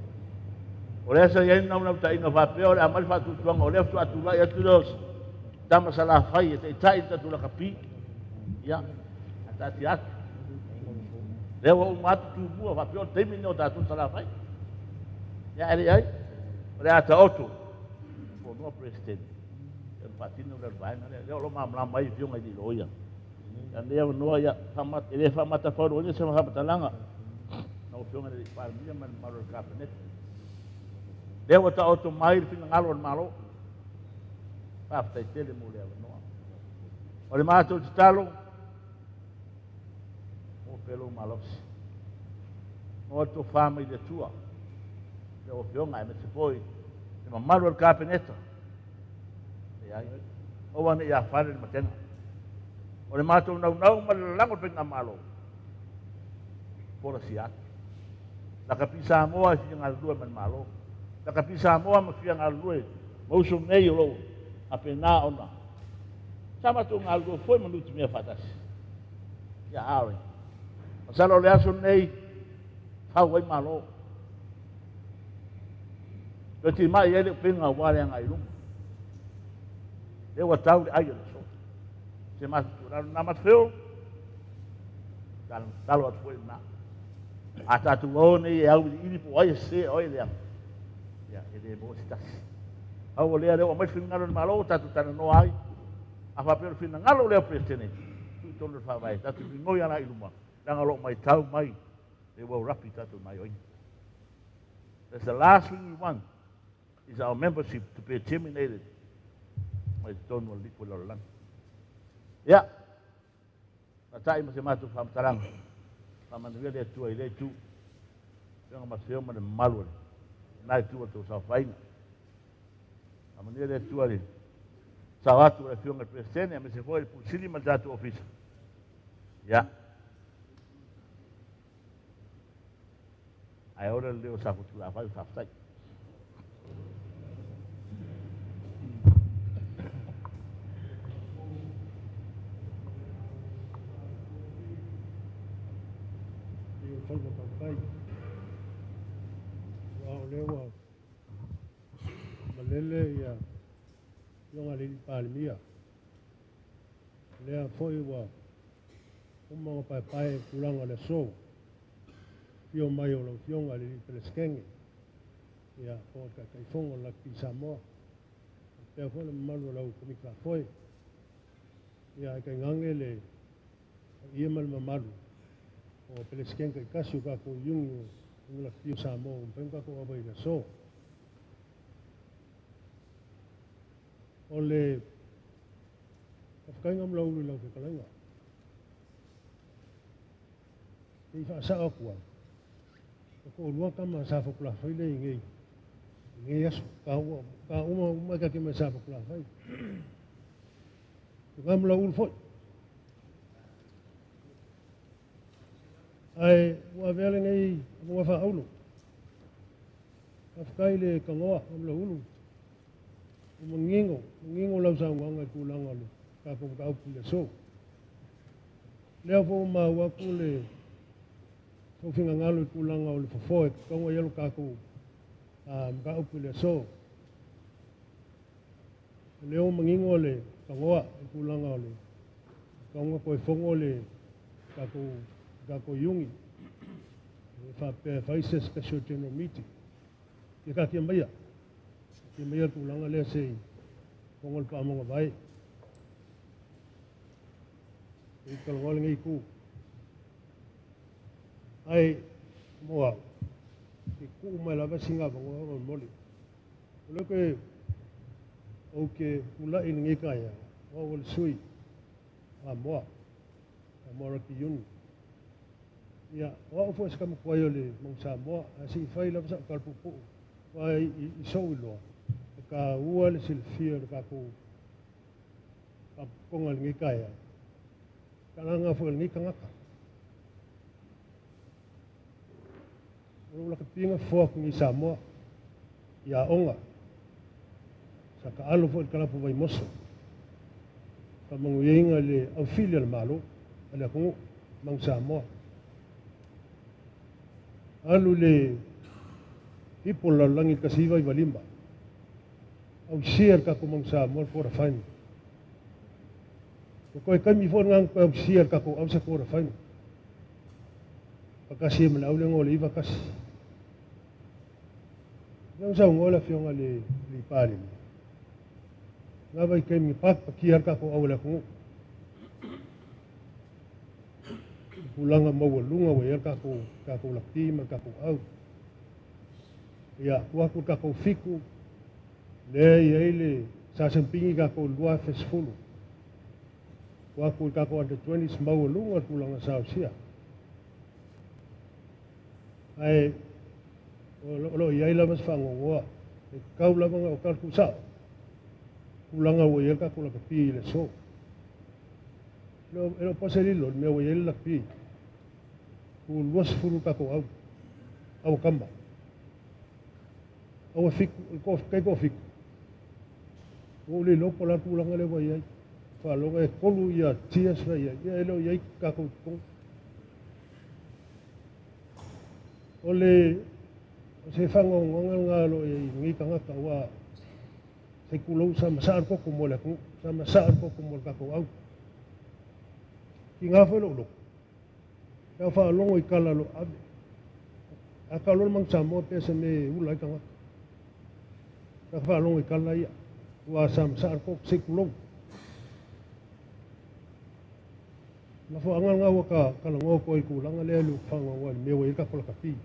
O lea sa i ai le naunautaiga faapea o le a aumai le faatuatuaga o lea faatoa tulai atu lea o tama Salafai e taitai le tatou lakapi. Ia, a taatia atu. Lea ua uma atu Tumua faapea o le taimi lenei o tatou Salafai. Ia, ae leai, o le a taoto fonoa Peresetene ia ona faatino lea o le vaega lea. Lea o lo o malamalama ai Afioga i alii loia. Ia lenei avanoa, ia, e le faamatafauloaina se faamatalaga lau Afioga i le Palemia ma le mamalu o le Kapeneta. Lea ua taoto mai le finagalo o le Malo. Faafetai tele mo le avanoa. O le matou tatalo, maua pea lou malosi. Maua le tofa mai le Atua, lau Afioga aemaise foi le mamalu o le Kapeneta. Leai, aua ne i afale le matega. O le matou naunau ma le lalago o le Faigamalo, folasia atu. Lakapi Samoa e fia galulue ma le Malo. Lakapi Samoa ma fia galulue ma uso nei o lo o faapena ona sa matou galulue foi ma nutimea faatasi. Ia ae, masalo o le aso lenei, fau ai Malo. Toe timai ai le upega aua le agai i luma. Lea ua tau le ai o le aso. Se matou tuualalo lena Matafeo, tatalo atu foi lena. A tatou o nei e auiliili po o ai e sese o ai e leaga, ia e le maua se tasi. Pau o lea, lea ua aumai le finagalo o le Malo ua tatou talanoa ai. A faapea o le finagalo lea o Peresetene, totonu o le Faavae, tatou migoi agai i luma, leaga o lo o matau mai le World Rugby i tatou gaoioiga. That's the last thing we want is our membership to be terminated mai totonu o le Lipu o le Lalolagi. Ia, faata'i ma se matou faamatalaga, faamanuia le Atua i lea itu, Afioga Maseo ma le mamalu o lena itu o le tou saofaiga. Faamanuia le Atua i le sao atu o le Afioga i le Peresetene aemaise foi le Pule Sili ma le tatou Ofisa. Ia, ae ola le leo o Safotulafai, faafetai. I o faiva tautai. Aua o lea ua malele ia Afioga i le Alii Palemia. O lea foi ua uma ona paepae i tulaga o le aso, afio mai o lau Afioga i le Alii Peresetene, ia po o le Taitaifono o le Lakapi Samoa, faapea foi le mamalu o lau Komiti Faafoe. Ia ae tainane le paia ma le mamalu o Peresetene taitasi o tatou iuni o Lakapi o Samoa ua mafai ona tatou auai i le aso. O le faafetaiga ma lau ulu i lau fetalaiga, se i faasao atu ai, e toalua tama sa Safotulafai lea i nei, i nei aso, ka uma, ka uma uma ta te mai Safotulafai. Tuga ma lau ulu foi. Ae ua avea lenei avanoa faaauro. Faafetai i le tanoa ma lau ulu. Ua manino, manino lau saunoaga i tulaga o le tatou mataupu i le aso. Lea foi ua maua atu le sou finagalo i tulaga o le fofoa e tatau ona i ai lo tatou mataupu i le aso. O lea ua manino le tanoa i tulaga o le tatau ona toe fono le tatou iuni e faapea e fai se special general meeting. Ia taatia maia, taatia maia le tulaga lea se i fono le paamoga vae. I talanoa lenei itu. Ae mo au, e tuu mai lava sina avanoa faamolemole. O lea ke ou te tulai i lenei taeao, o au o le sui Samoa, Samoa Rugby Union. Ia, o au foi se tama tuai o le Manu Samoa, ae se i fai lava sau tala puupuu, aua i sou iloa, e taua le silafia o le tatou faalapotopotoga i lenei taeao, talaga foi a lenei tagata. O lou lakapiga fofoa atu nei i Samoa, i aoga, sa taalo foi i le kalapu o Vaimoso, faamanuiaina i le aufili a le Malo, a le atunuu, Manu Samoa. Alu i le ipu o le lalolagi i le 1995, ausia le tatou Manu Samoa le quarter final. Ua toe taimi foi lena na toe ausia le tatou au se quarter final. Faatasi ai ma le au lea na o le 9-1. Lea ua saunoa le Afioga i le Palemia, na vaitaimi pakipakia le tatou au e le atunuu. Tulaga maualuga ua i ai le tatou lakapi ma le tatou au. Ia, tuu atu le tatou 7, lea e i ai le sa siamupini tatou i le 2010. Tuu atu i le tatou under 20s maualuga le tulaga sa ausia. Ae o lo o i ai lava se faanoanoa, e tatau lava ona tala tuusao tulaga ua i ai le tatou lakapi i le aso. E le o po se lilo i le mea ua i ai le lakapi. Ua 20 tatou au, au a tama. Au e 7, o le tai toafitu. Ua ou le iloa po o le a le tulaga lea ua i ai. Faalogo e 3 ia tiers la i ai, ia e le o i ai tatou i totonu. O le o se faanoanoaga lena o lo o i ai i lenei tagata, aua se tulou sa masaa le toto mo le atunuu, sa masaa le toto mo le tatou au. Tiga foi lou loto, pe a faalogo i tala o lo o ave. A tau loa le Manu Samoa pei o se mea e ula ai tagata. Pe a faalogo i tala ia, aua sa masaa le toto, se i tulou. Mafuaaga lena ua ta talanoa atu ai i le tulaga lea i le faanoanoa i le mea ua i ai le tatou lakapi.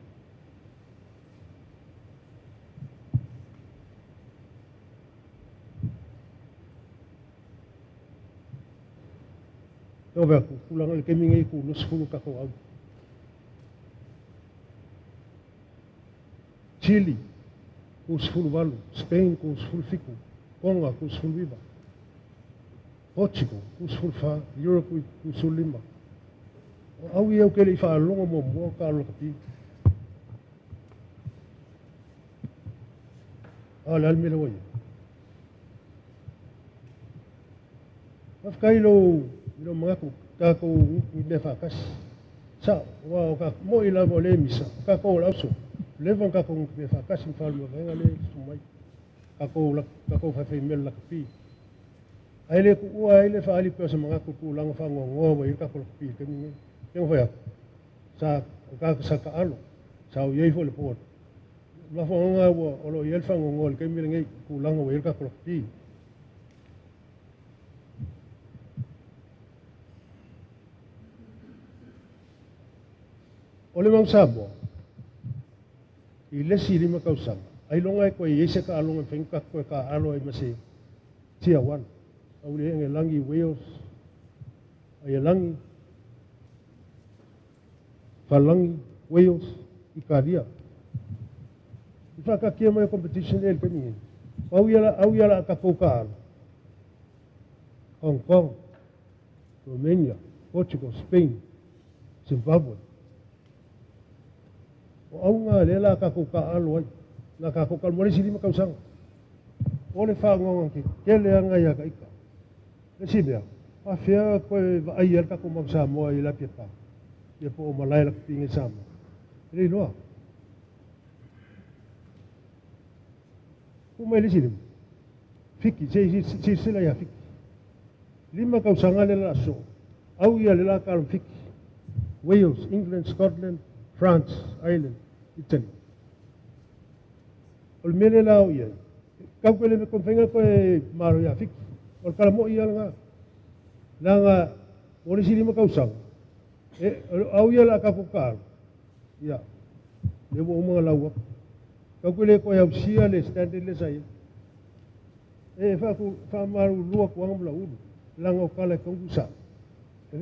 Ua vaai atu, tulaga i le taimi nei, e 20 tatou au. Chile, 28, Spain, 37, Tonga, 39, Portugal, 14, Uruguay, 15. O au ia ou te le i faalogo muamua o taalo lakapi. A o le a le mea lea ua i ai? Faafetai i lou i lou manatu tatou i mea faatasi. Sao, aua o ka mo'i lava o le misa, o tatou o le auso. Leva ona tatou mea faatasi ma faalumavaega lea e tutu mai. Tatou tatou faifai lakapi. Ae le tuua ai le faaali pea o se manatu i tulaga faanoanoa ua i ai le tatou lakapi i le taimi lenei. Lea na fai atu, sa o tagata sa taalo, sa o i ai foi i le board. O mafuaaga ua o lo o i ai le faanoanoa i le taimi lenei i tulaga ua i ai le tatou lakapi. O le Manu Samoa, i le isi 5 tausaga, ailoga e toe i ai se taaloga e mafai ona tatou toe taaalo ai ma se Tier 1. Au le Engelagi, Wales, Aielagi, Falelagi, Wales, Italia. I faataatia mai o competition nei i le taimi nei, au ia, au ia o le a tatou taaalo, Hong Kong, Romania, Portugal, Spain, Zimbabwe. O auga lea la tatou taaalo ai, na tatou taaalo mo le isi 5 tausaga. O le faanoanoa tetele lava lena ia ta ita. Le isi mea, faafefea toe vaai ai le tatou Manu Samoa i le Apia ia po o malae lakapi nei i Samoa? E le iloa. Tuu mai le isi lima. Fiti, se i silasila ia Fiti. 5 tausaga lea la soo. Au ia le la talo Fiti. Wales, England, Scotland, France, Ireland, Italy. O le mea lea la o i ai, tau koe le mafai koe malo ia Fiti. O le kalamo'i ia lena. Leaga o le isi 5 tausaga, e, au ia la tatou talo, ia, lea ua uma ona lau atu. Tau koe le koe ausia le standard lea sa i ai. E faamalulu atu aga ma lau ulu, leaga o tala e tau sa.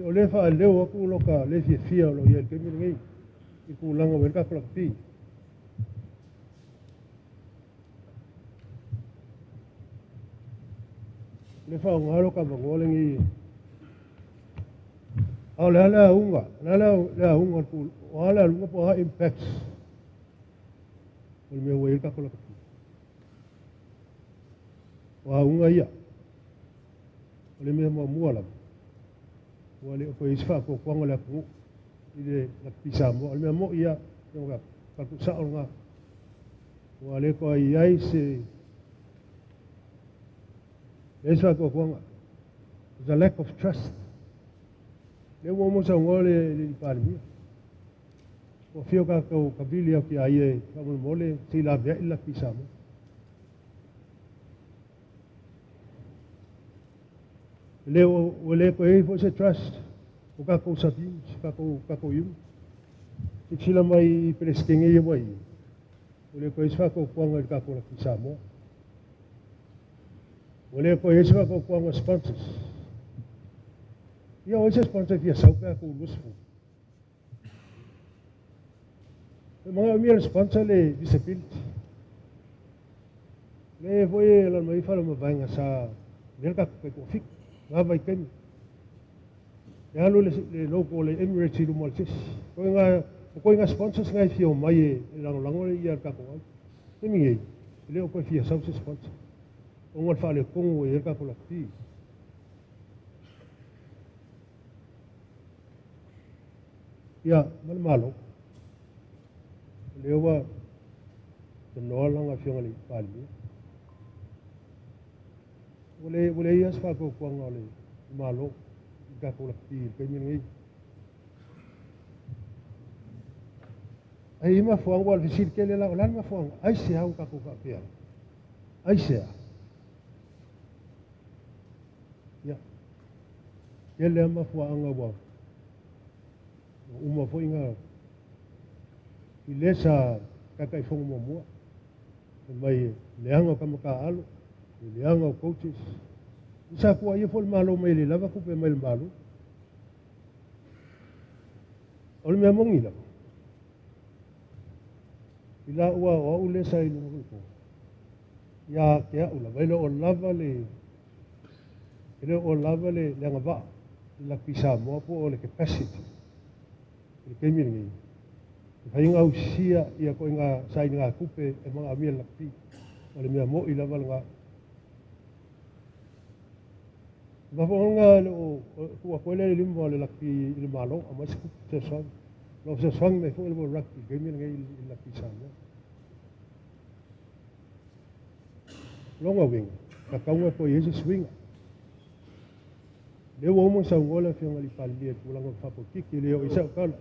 O lea faaleo atu lo ka le fiafia o lo o i ai i le taimi lenei i tulaga ua i ai le tatou lakapi. Le faaaoga lo ka avanoa lenei. A o le a le auga, o le a le auga o a le aluga po o a impacts o le mea ua i ai le tatou lakapi. O auga ia, o le mea muamua lava, ua le o toe i ai se faatuatuaga o le atunuu i le lakapi Samoa. O le mea mo'i ia, sao lena. Ua le toe i ai se leai se faatuatuaga. The lack of trust. Lea ua uma saunoa le alii Palemia. Ua afio tatou kavili atu ia ia e faamolemole se i laveai le lakapi Samoa. Le ua le toe i ai foi se trust o tatou sub-units, tatou unit. Silasila mai i Peresetene ia ua i ai, ua le toe i ai se faatuatuaga i le tatou lakapi Samoa. Ua le toe i ai se faatuatuaga sponsors. Ia o ai se sponsor e fia sau pe a tuu 20. E manaomia le sponsor le disability. Le foi e lana mai fala mavaega sa lea le tatou taitoafitu. Ngā vaitaimi. E alu le logo o le Emirates i luma o le sesi. O koe ngā sponsors ngai fia o mai e lagolago le ia le tatou au. Taimi nei, e le o koe fia sau se sponsor. Ona o le faaletonu ua i ai le tatou lakapi. Ia, ma le Malo. O lea ua tanoa lana afioga i le Palemia. Ua leai lava se faatuatuaga o le Malo i tatou lakapi i le taimi lenei. Ai i mafuaaga, ua o le fesili tele la, o le a le mafuaaga? Aisea ua tatou faapea ai? Aisea? Ia, tele lava mafuaaga ua Ua uma foi na i le sa Taitaifono muamua, fai mai e leaga o tama taaalo, e leaga o coaches. I sa tuuaia foi le Malo mai e le lava tupe mai le Malo. O le mea moni lava, i la ua o au lea sa i luga o le toa, ia te au lava, e le o lava le, e le o lava le, le agavaa i Rugby Samoa po o le capacity i le taimi lenei. E mafai ona ausia ia ituaiga sailigatupe e manaomia e le lakapi. O le mea mo'i lava lena. O mafuaaga e le o tuu atu ai le lima o le lakapi i le Malo, aumai se tupe fesoasoani. O lo o fesoasoani mai foi le World Rugby i le taimi lenei i le lakapi Samoa. O lona uiga, e tatau ona toe i ai se suiga. O lea ua uma ona saunoa le Afioga i le Palemia i le tulaga faapolokiki, e le oo i ai sau tala.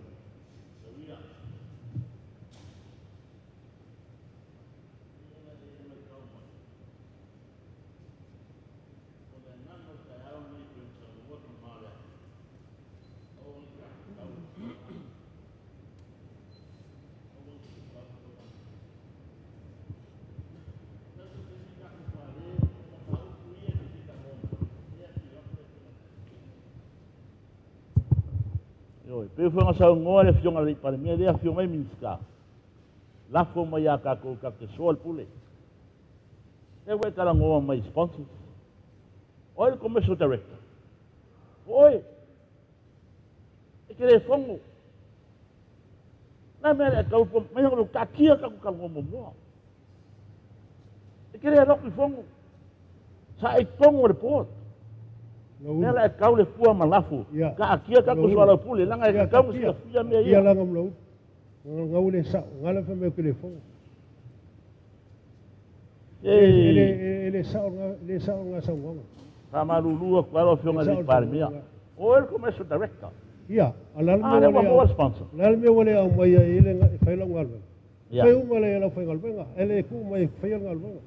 Ioe, pei foi ona saunoa le Afioga i le Palemia, lea afio mai Minisita, lafo mai ia tatou tatou te soa le pule. Lea ua e talanoa mai i sponsors. O ai le Commercial Director? O oe. E te le fono. Na mea le tau mai ona taatia tatou talanoa muamua. E te le alu atu i fono. Sa e i totonu o le board. Lea la e tau le fua ma lafo. Taatia tatou soalaupule, leaga e tatau ona silafia mea ia. Ia laga ma lau gau le sao, gala fai mai o telefoni. E le sao le sao nga saunoaga. Faamalulu atu ai lau Afioga i le Palemia. O oe le Commercial Director. Ia, a le a le mea ua maua le sponsor? O le a le mea ua le aumaia ai le e fai lau galuega? Fai uma le lau faigaluega, e le tuu mai e faia le galuega.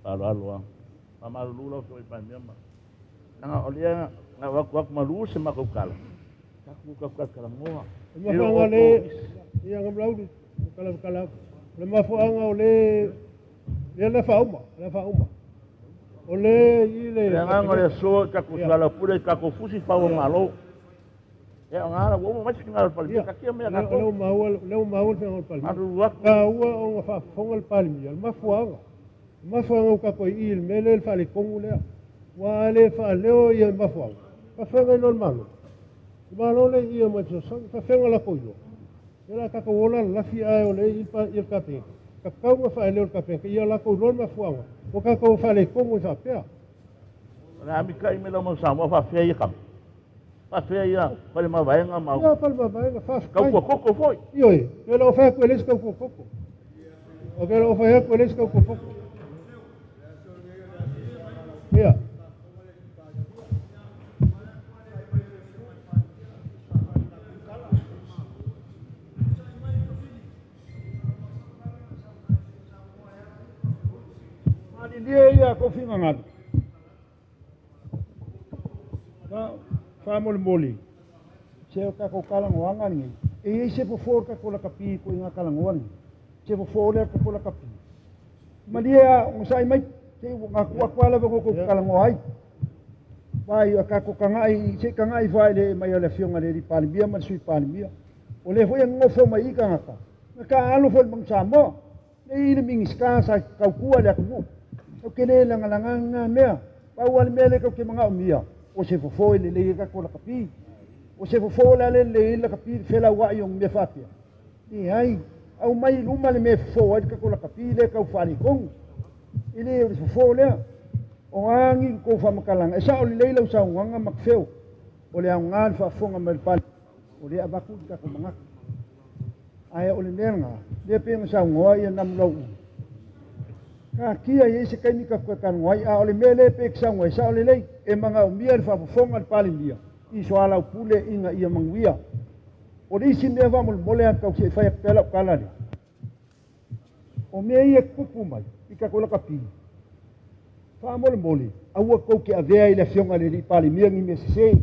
Faaaloalo lava. Faamalulu lau Afioga i le Palemia ma leaga o lea na avatu atu malu se matou tala, tatou talatalanoa. O le mafuaaga o le ia Gamalauli, kala atu. O le mafuaaga o le lea le faauma, le faauma. O le i le Le agaga o le aso tatou soalaupule tatou fusi fau o Malo. Ia o ngala ua uma mai se finagalo o le Palemia, taatia mea a tatou. Lea ua maua, lea ua maua le finagalo o le Palemia. Faamalulu atu. Taua ona faafofoga le Palemia, le mafuaaga. Le mafuaaga ua tatou i i le mea lea le faaletonu lea. Aua a le faaleo ia mafuaaga, faafeagai loa le Malo. Le Malo lea i i e omai e fesoasoani, faafeaga latou iloa. Ia o le a tatou ola lalafi ae o lea e i i le Kapeneta. Tatau ona faaleo e le Kapeneta ia latou iloa le mafuaaga ua tatou faaletonu ai faapea. O le a mitai mai lau mau Samoa faafefea ia kama? Faafefea ia fale mavaega ma Ia fale mavaega, faafetai. Tautua koko foi. Ioe, e le o fai atu e leai se tautua koko. O ke le o fai atu e leai se tautua koko. Ia. Malilie ia kou finagalo. Faamolemole, se o tatou talanoaga lenei, e i ai se fofo o le tatou lakapi i ituaiga talanoa lenei? Se fofo lea o le tatou lakapi? Malie a onosai mai, se i na tuu atu lava le avanoa tou te talanoa ai. Vaai, a tatou tagai, se i tagai ifo lava i le mai o le Afioga i le Alii Palemia ma le Sui Palemia. O lea foi e nonofo mai i i tagata, na taaalo foi i le Manu Samoa. Nei i le Minisita sa tautua i le atunuu. Tatou te le lagalaga lena mea. Pau lava le mea lea tatou te manaomia, o se fofo e lelei ai tatou lakapi. O se fofo o le a le lelei ai le lakapi i le felauai o ni mea faapea? Leai. Aumai i luma le mea e fofo ai le tatou lakapi lea e tau faaletonu. E le o le fofo lea. O a ni tou faamatalaga, e sao lelei lau saunoaga Makefeo, o le aoga o le faafofoga mai o le Palemene, o lea e avatu le tatou manatu. Ae o le mea lena, lea pei ona saunoa ia Namulauulu, taatia e i ai se taimi tatou te talanoa ai, a o le mea lea pei e te saunoa ai, sao lelei, e manaomia le faafofoga a le Palemia i soalaupule ina ia manuia. O le isi mea faamolemole lava tau se i fai atu pea lau tala lea, o mea ia e tutupu mai i tatou lakapi, faamolemole, aua tou te avea i le Afioga i le Palemia ni mea sese.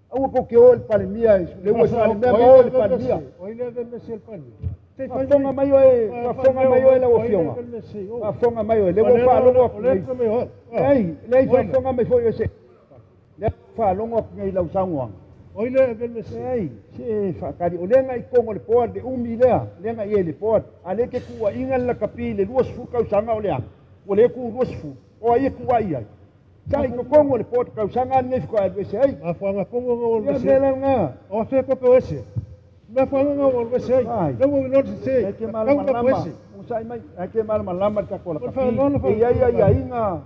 Aua kou te o i le Palemia, le ua i le Palemia ma o i le Palemia. Faafofoga mai oe, faafofoga mai oe lau Afioga. Faafofoga mai oe, lea ua ou faalogo atu nei. Leai, leai, faafofoga mai foi oe se. Lea ua ou faalogo atu nei i lau saunoaga. Leai, se faatali, o lea na i totonu o le board le umi lea, lea na i ai i le board, a o lea e te tuuaiina le lakapi i le 20 tausaga o leaga, ua le tu 20, o ai e tuuai ai? Sa i totonu o le board tausaga lava lenei faatoa alu ese ai. Mafuaaga tonu na ou alu Ia, ese mea ai. la lena. O afea kope o ese? Mafuaaga na ou alu ese ai. Ai. Lea ua ou iloa le sese. E te Tau na malamalama, ese. onosai mai, e te malamalama le tatou O le lakapi. faaaloalo E i ai aiaiga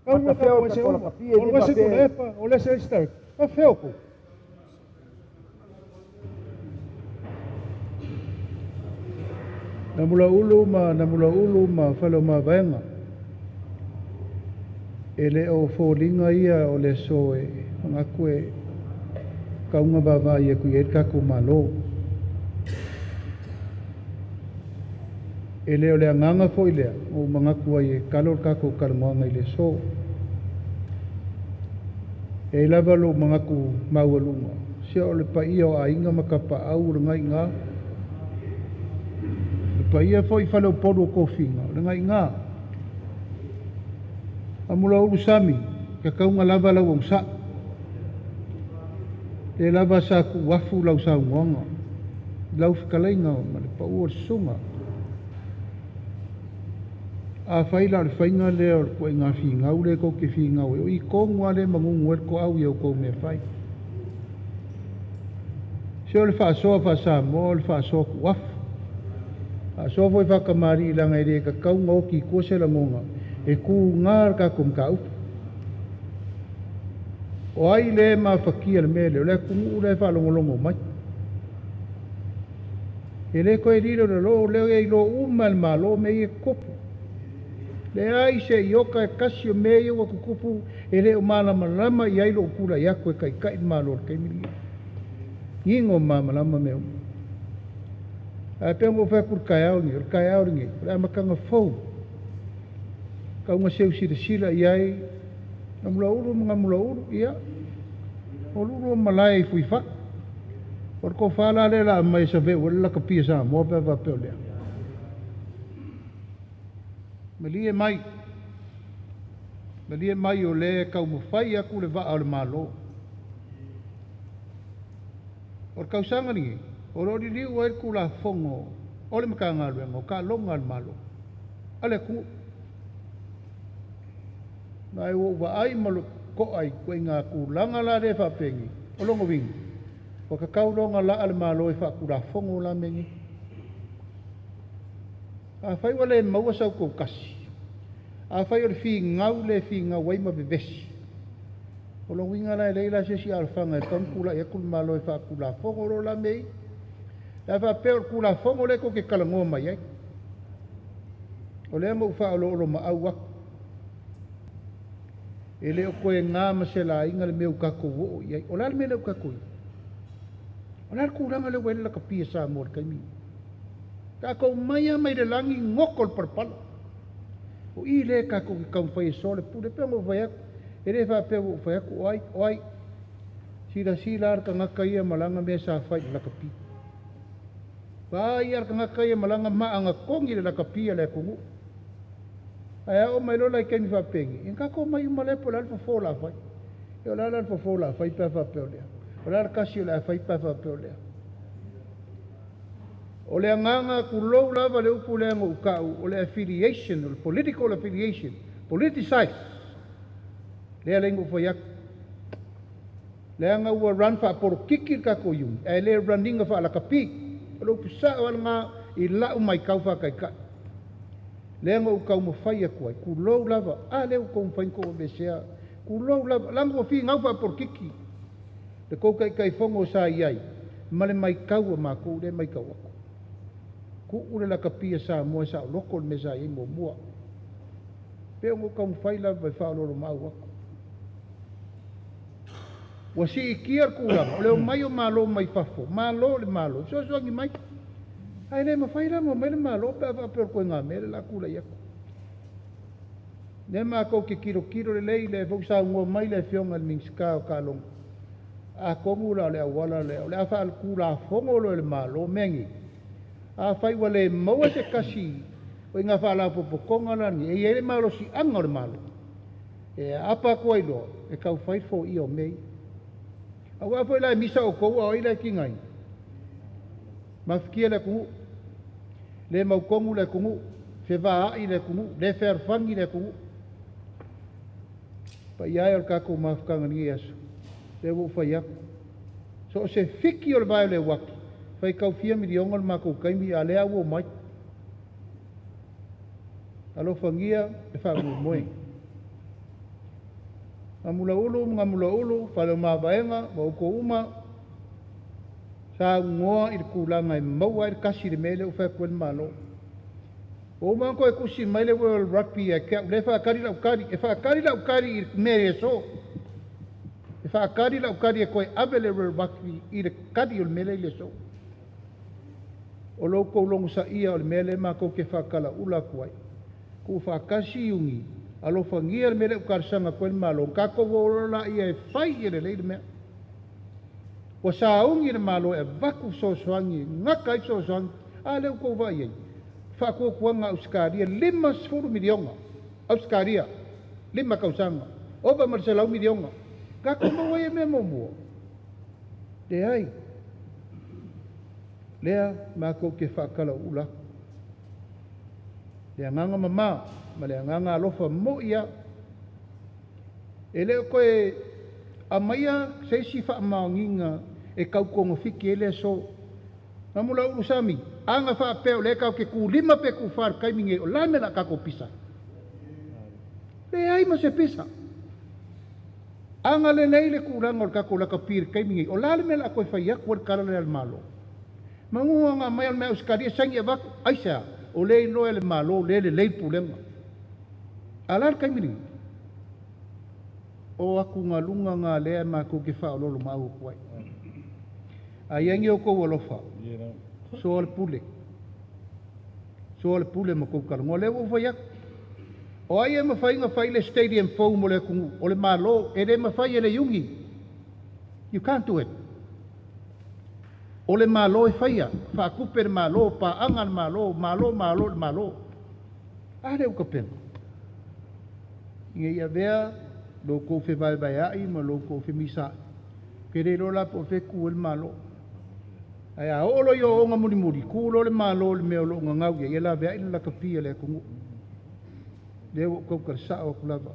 Tau na matafea o tatou le ese tatou uma. lakapi, e O le le ese faapea Tuilaepa, o le ese isi Afea outou? Namulauulu ma Namulauulu ma Faleomavaega. E le o foliga ia o le aso e manatu e kauga vaavaai atu i ai le tatou Malo. E le o le agaga foi lea ua ou manatu ai e talo le tatou talanoaga i le aso. E i ai lava lou manatu maualuga, se o le paia o aiga ma tapaau o lena i ina, le paia foi i faleupolu o tofiga o lena i ina. Amulaulu sami, tatauga lava lau onosai. Le lava sa tuuafu lau saunoaga, lau fetalaiga ma le pau o le susuga. Afai la o le faiga lea o le ituaiga finau lea tou te finau ai, o i tonu lava lea e manunu ai le toau i a outou mea fai. Se o le faasoa faa-Samoa o le faasoa tuuafu. Faasoa foi faatamalii leaga e le tatau ona oti i tua se lagona e tuga le tatou mataupu. O ai le mafatia i le mea lea? O le atunuu la e faalogologo mai. E le toe lilo i lalo, o lea e iloa uma e le Malo mea ia e tutupu. Leai se iota e tasi o mea ia ua tutupu e le o malamalama i ai lou tulai atu e taitai le Malo i le taimi lenei. Manino malamalama mea uma. Ae pei ona ou fai atu i le taeao lenei, o le taeao lenei, o le amataga fou. Tau ina seu silasila i ai, Namulauulu ma Namulauulu, ia, o lulu o malae i Fuifai. O le tofa la lea o le a aumai e saveu ai le lakapi a Samoa pe a faapea o lea. Malie mai, malie mai o lea e taumafai atu le vaa o le Malo. O le tausaga lenei, o lo o liliu ai le Tulafono o le Matagaluega o Taaloga a le Malo, a le atunuu. Ma ua ou vaai ma le totoa i ituaiga tulaga la lea faapenei, o lona uiga, ua tatau loa ona laa le Malo e faatulafono la mea nei. Afai ua le maua sau toutasi, afai o le finau le finau ai ma vevesi, o lona uiga la e leai la se isi alofaga e tatau ona tulai atu le Malo e faatulafono loa la mea ia. Pe a faapea o le Tulafono lea tou te talanoa mai ai, o lea na ou faaoloolomaau atu, e le o toe na ma se laina le mea ua tatou oo i ai. O le a le mea lea ua tatou i ai? O le a le tulaga lea ua i ai le lakapi a Samoa i le taimi lenei? Tatou omai lava mai le lagi goto le palapala. O i lea tatou te taumafai e soalepule. E pei ona ou fai atu, e le faapea ua ou fai atu o ai, o ai. Silasila lava le tagata ia ma lana mea sa fai i le lakapi. Vaai lava le tagata ia ma lana maaga togi i le lakapi a le atunuu. Ae a oo mai loa la i taimi faapenei, ia tatou omai uma lea po o le a le fofo o le a fai. Ia o le a la le fofo o le a fai pe a faapea o lea? O le a le kasi o le a fai pe a faapea o lea? O le agaga, tulou lava le upu lea na ou tau, o le affiliation, o le political affiliation, politicize, lea la na ou fai atu. Leaga ua run faapolokiki le tatou iuni, ae le run ina faalakapi. O le upu sao lava lena i lau matau faataitai. Lea na ou taumafai atu ai, tulou lava, a lea ua taumafai ona outou aveesea, tulou lava, leaga ua finau faapolokiki le tou Taitaifono sa i ai ma le matau a matou lea e matau atu. Tuu le lakapi a Samoa e saoloto le mea sa i ai muamua. Pei ona ou taumafai lava e faaoloolomaau atu. Ua siitia le tulaga, o le omai o Malo mai fafo, malo le Malo, fesoasoani mai. Ae le mafai la ona omai le Malo pe a faapea o le ituaiga mea lea o le a tulai atu. Lea matou te tilotilo lelei, lea foi ua saunoa mai le Afioga i le Minisita o Taaloga. Atonu la o le auala lea, o le a faaletulafono loa e le Malo mea nei. Afai ua le maua se tasi o i ngā faalapotopotoga la nei, e i ai le malosiaga o le Malo, e aapa atu ai loa, e taufai le foia o mea ia. Aua foi la e misa outou a o ai la e tigaina? Mafatia le atunuu, le mautonu le atunuu, fevaai le atunuu, le fealofani le atunuu. Paia e o le tatou mafutaga i lenei aso, lea ua ou fai atu, so o se fiki o le vae o le uati, faitau fia miliona le matou taimi, a o lea ua omai. Alofagia le faamoemoe. Gamulaulu ma Gamulaulu, Faleomavaega ma outou uma, saunoa i le tulaga e maua ai le kasi i le mea lea ua fai atu ai le Malo. Ua uma ona toe tusi mai le World Rugby ia te au, lea e faatali lau tali, e faatali lau tali i le mea i le aso. E faatali lau tali e toe ave le World Rugby i le tali o le mea lea i le aso. O lo outou logosaia o le mea lea matou te faatalaula atu ai. Tuufaatasi Iuni, alofagia le mea lea ua talosaga atu ai le Malo, ona tatou o loa laia e fai ia lelei le mea. Ua sauni le Malo e avatu fesoasoani, e gata ai fesoasoani, a lea ua outou vaai i ai, faatuatuaga Ausetalia, $50 miliona Ausetalia, 5 tausaga, ova ma le $100 miliona. Tatou maua ia mea muamua? Leai. Lea matou te faatalauula atu. Le agaga mama ma le agaga alofa moi lava. E le o toe aumaia se isi faamaoniga e tau togafiti ai le aso. Namulaulu Sami, a na faapea o lea tatou te tulima pe tufa i le taimi nei, o le a le mea o le a tatou pisa ai? Leai ma se pisa. A na lelei le tulaga o le tatou lakapi i le taimi nei, o le a le mea o le a toe fai atu ai le tala lea a le Malo? Manu na aumai o le mea Ausetalia saini avatu, aisea? O lea e iloa e le Malo o lea e lelei le pulega. A o le a le taimi lenei? O atugaluga na lea matou te faaoloolomaau atu ai. A i ai ni outou alofa, soa le pule. Soa le pule ma tou talanoa. Lea ua ou fai atu. O ai e mafai ona fai le stadium fou mo le atunuu? O le Malo. E le mafai e le Iuni. You can't do it. O le Malo e faia, faatupe le Malo, paaga le Malo, Malo, Malo, le Malo. A lea ua tapena. Ina ia avea lo outou fevaevaeai ma lo outou femisaai, ou te le iloa la po o fea e tu ai le Malo. Ae a oo loa i ooooga mulimuli, tu loa le Malo i le mea o lo o gagau i ai, e laveai le lakapi a le atunuu. Lea ua ou tautala sao atu lava.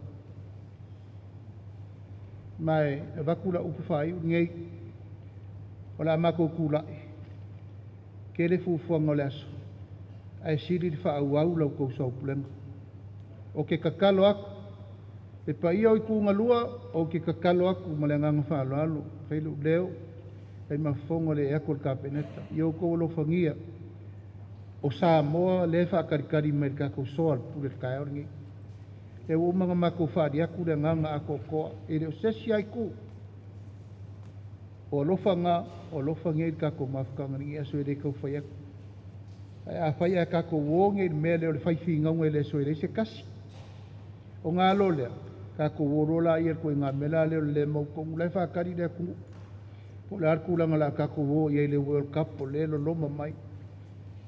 Ma e avatu lau upu faaiu lenei, o le a matou tulai, tele fuafuaga o le aso, ae sili le faaauau la outou soaupulega. Ou te tatalo atu, le paia o itu galua, ou te tatalo atu ma le agaga faaaloalo, fai lou leo, fai ma fofoga o le ee atu o le Kapeneta. Ia outou alofagia, o Samoa lea e faatalitali mai i le tatou soa o le pule i le taeao lenei. Lea ua uma ona matou faali atu le agaga atoatoa, e le o se isi lava itu. O alofa na, o alofa nei i le tatou mafutaga i lenei aso e le tau fai atu. Ae afai ae tatou o nei i le mea lea o le fai finauga i le aso e leai se kasi. O ngā alo lea, tatou o loa laia i le ituaiga mea la lea o le le mautonu, la e faatali le atunuu. Po o le a le tulaga o le a tatou o i ai i le World Cup o lea e loloma mai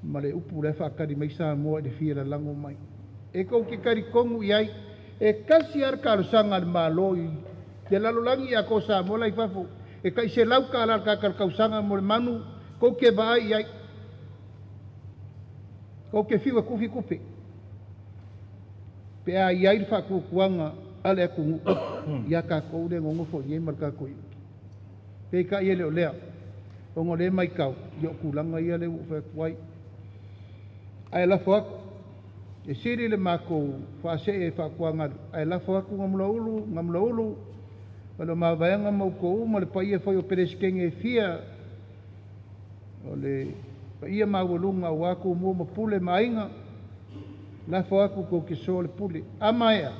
ma le upu la e faatali mai Samoa i le fia lalago mai. E tou te talitonu i ai, e tasi lava le talosaga a le Malo i le lalolagi atoa o Samoa la i fafo, e tai $100 le tagata i le tausaga mo le manu, tou te vaai i ai. Tou te fiu e tufi tupe, pe a i ai le faatuatuaga a le atunuu ia tatou lea e nonofo i inei ma le tatou iuti. Peitai e le o lea, ona o lea e matau i o tulaga ia lea ua ou fai atu ai. Ae lafo atu, e sili le matou faasee e faatuagalu, ae lafo atu Gamulaulu, Gamulaulu, ma le mavaega ma outou uma le paia foi o Peresetene e fia, o le paia maualuga aua Tumua ma Pule ma Aiga, lafo atu tou te soa le pule. A maea,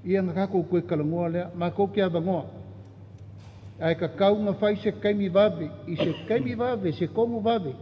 ia na tatou toe talanoa lea, matou te avanoa. Ae tatau ona fai se taimi vave, i se taimi vave, se tonu vave.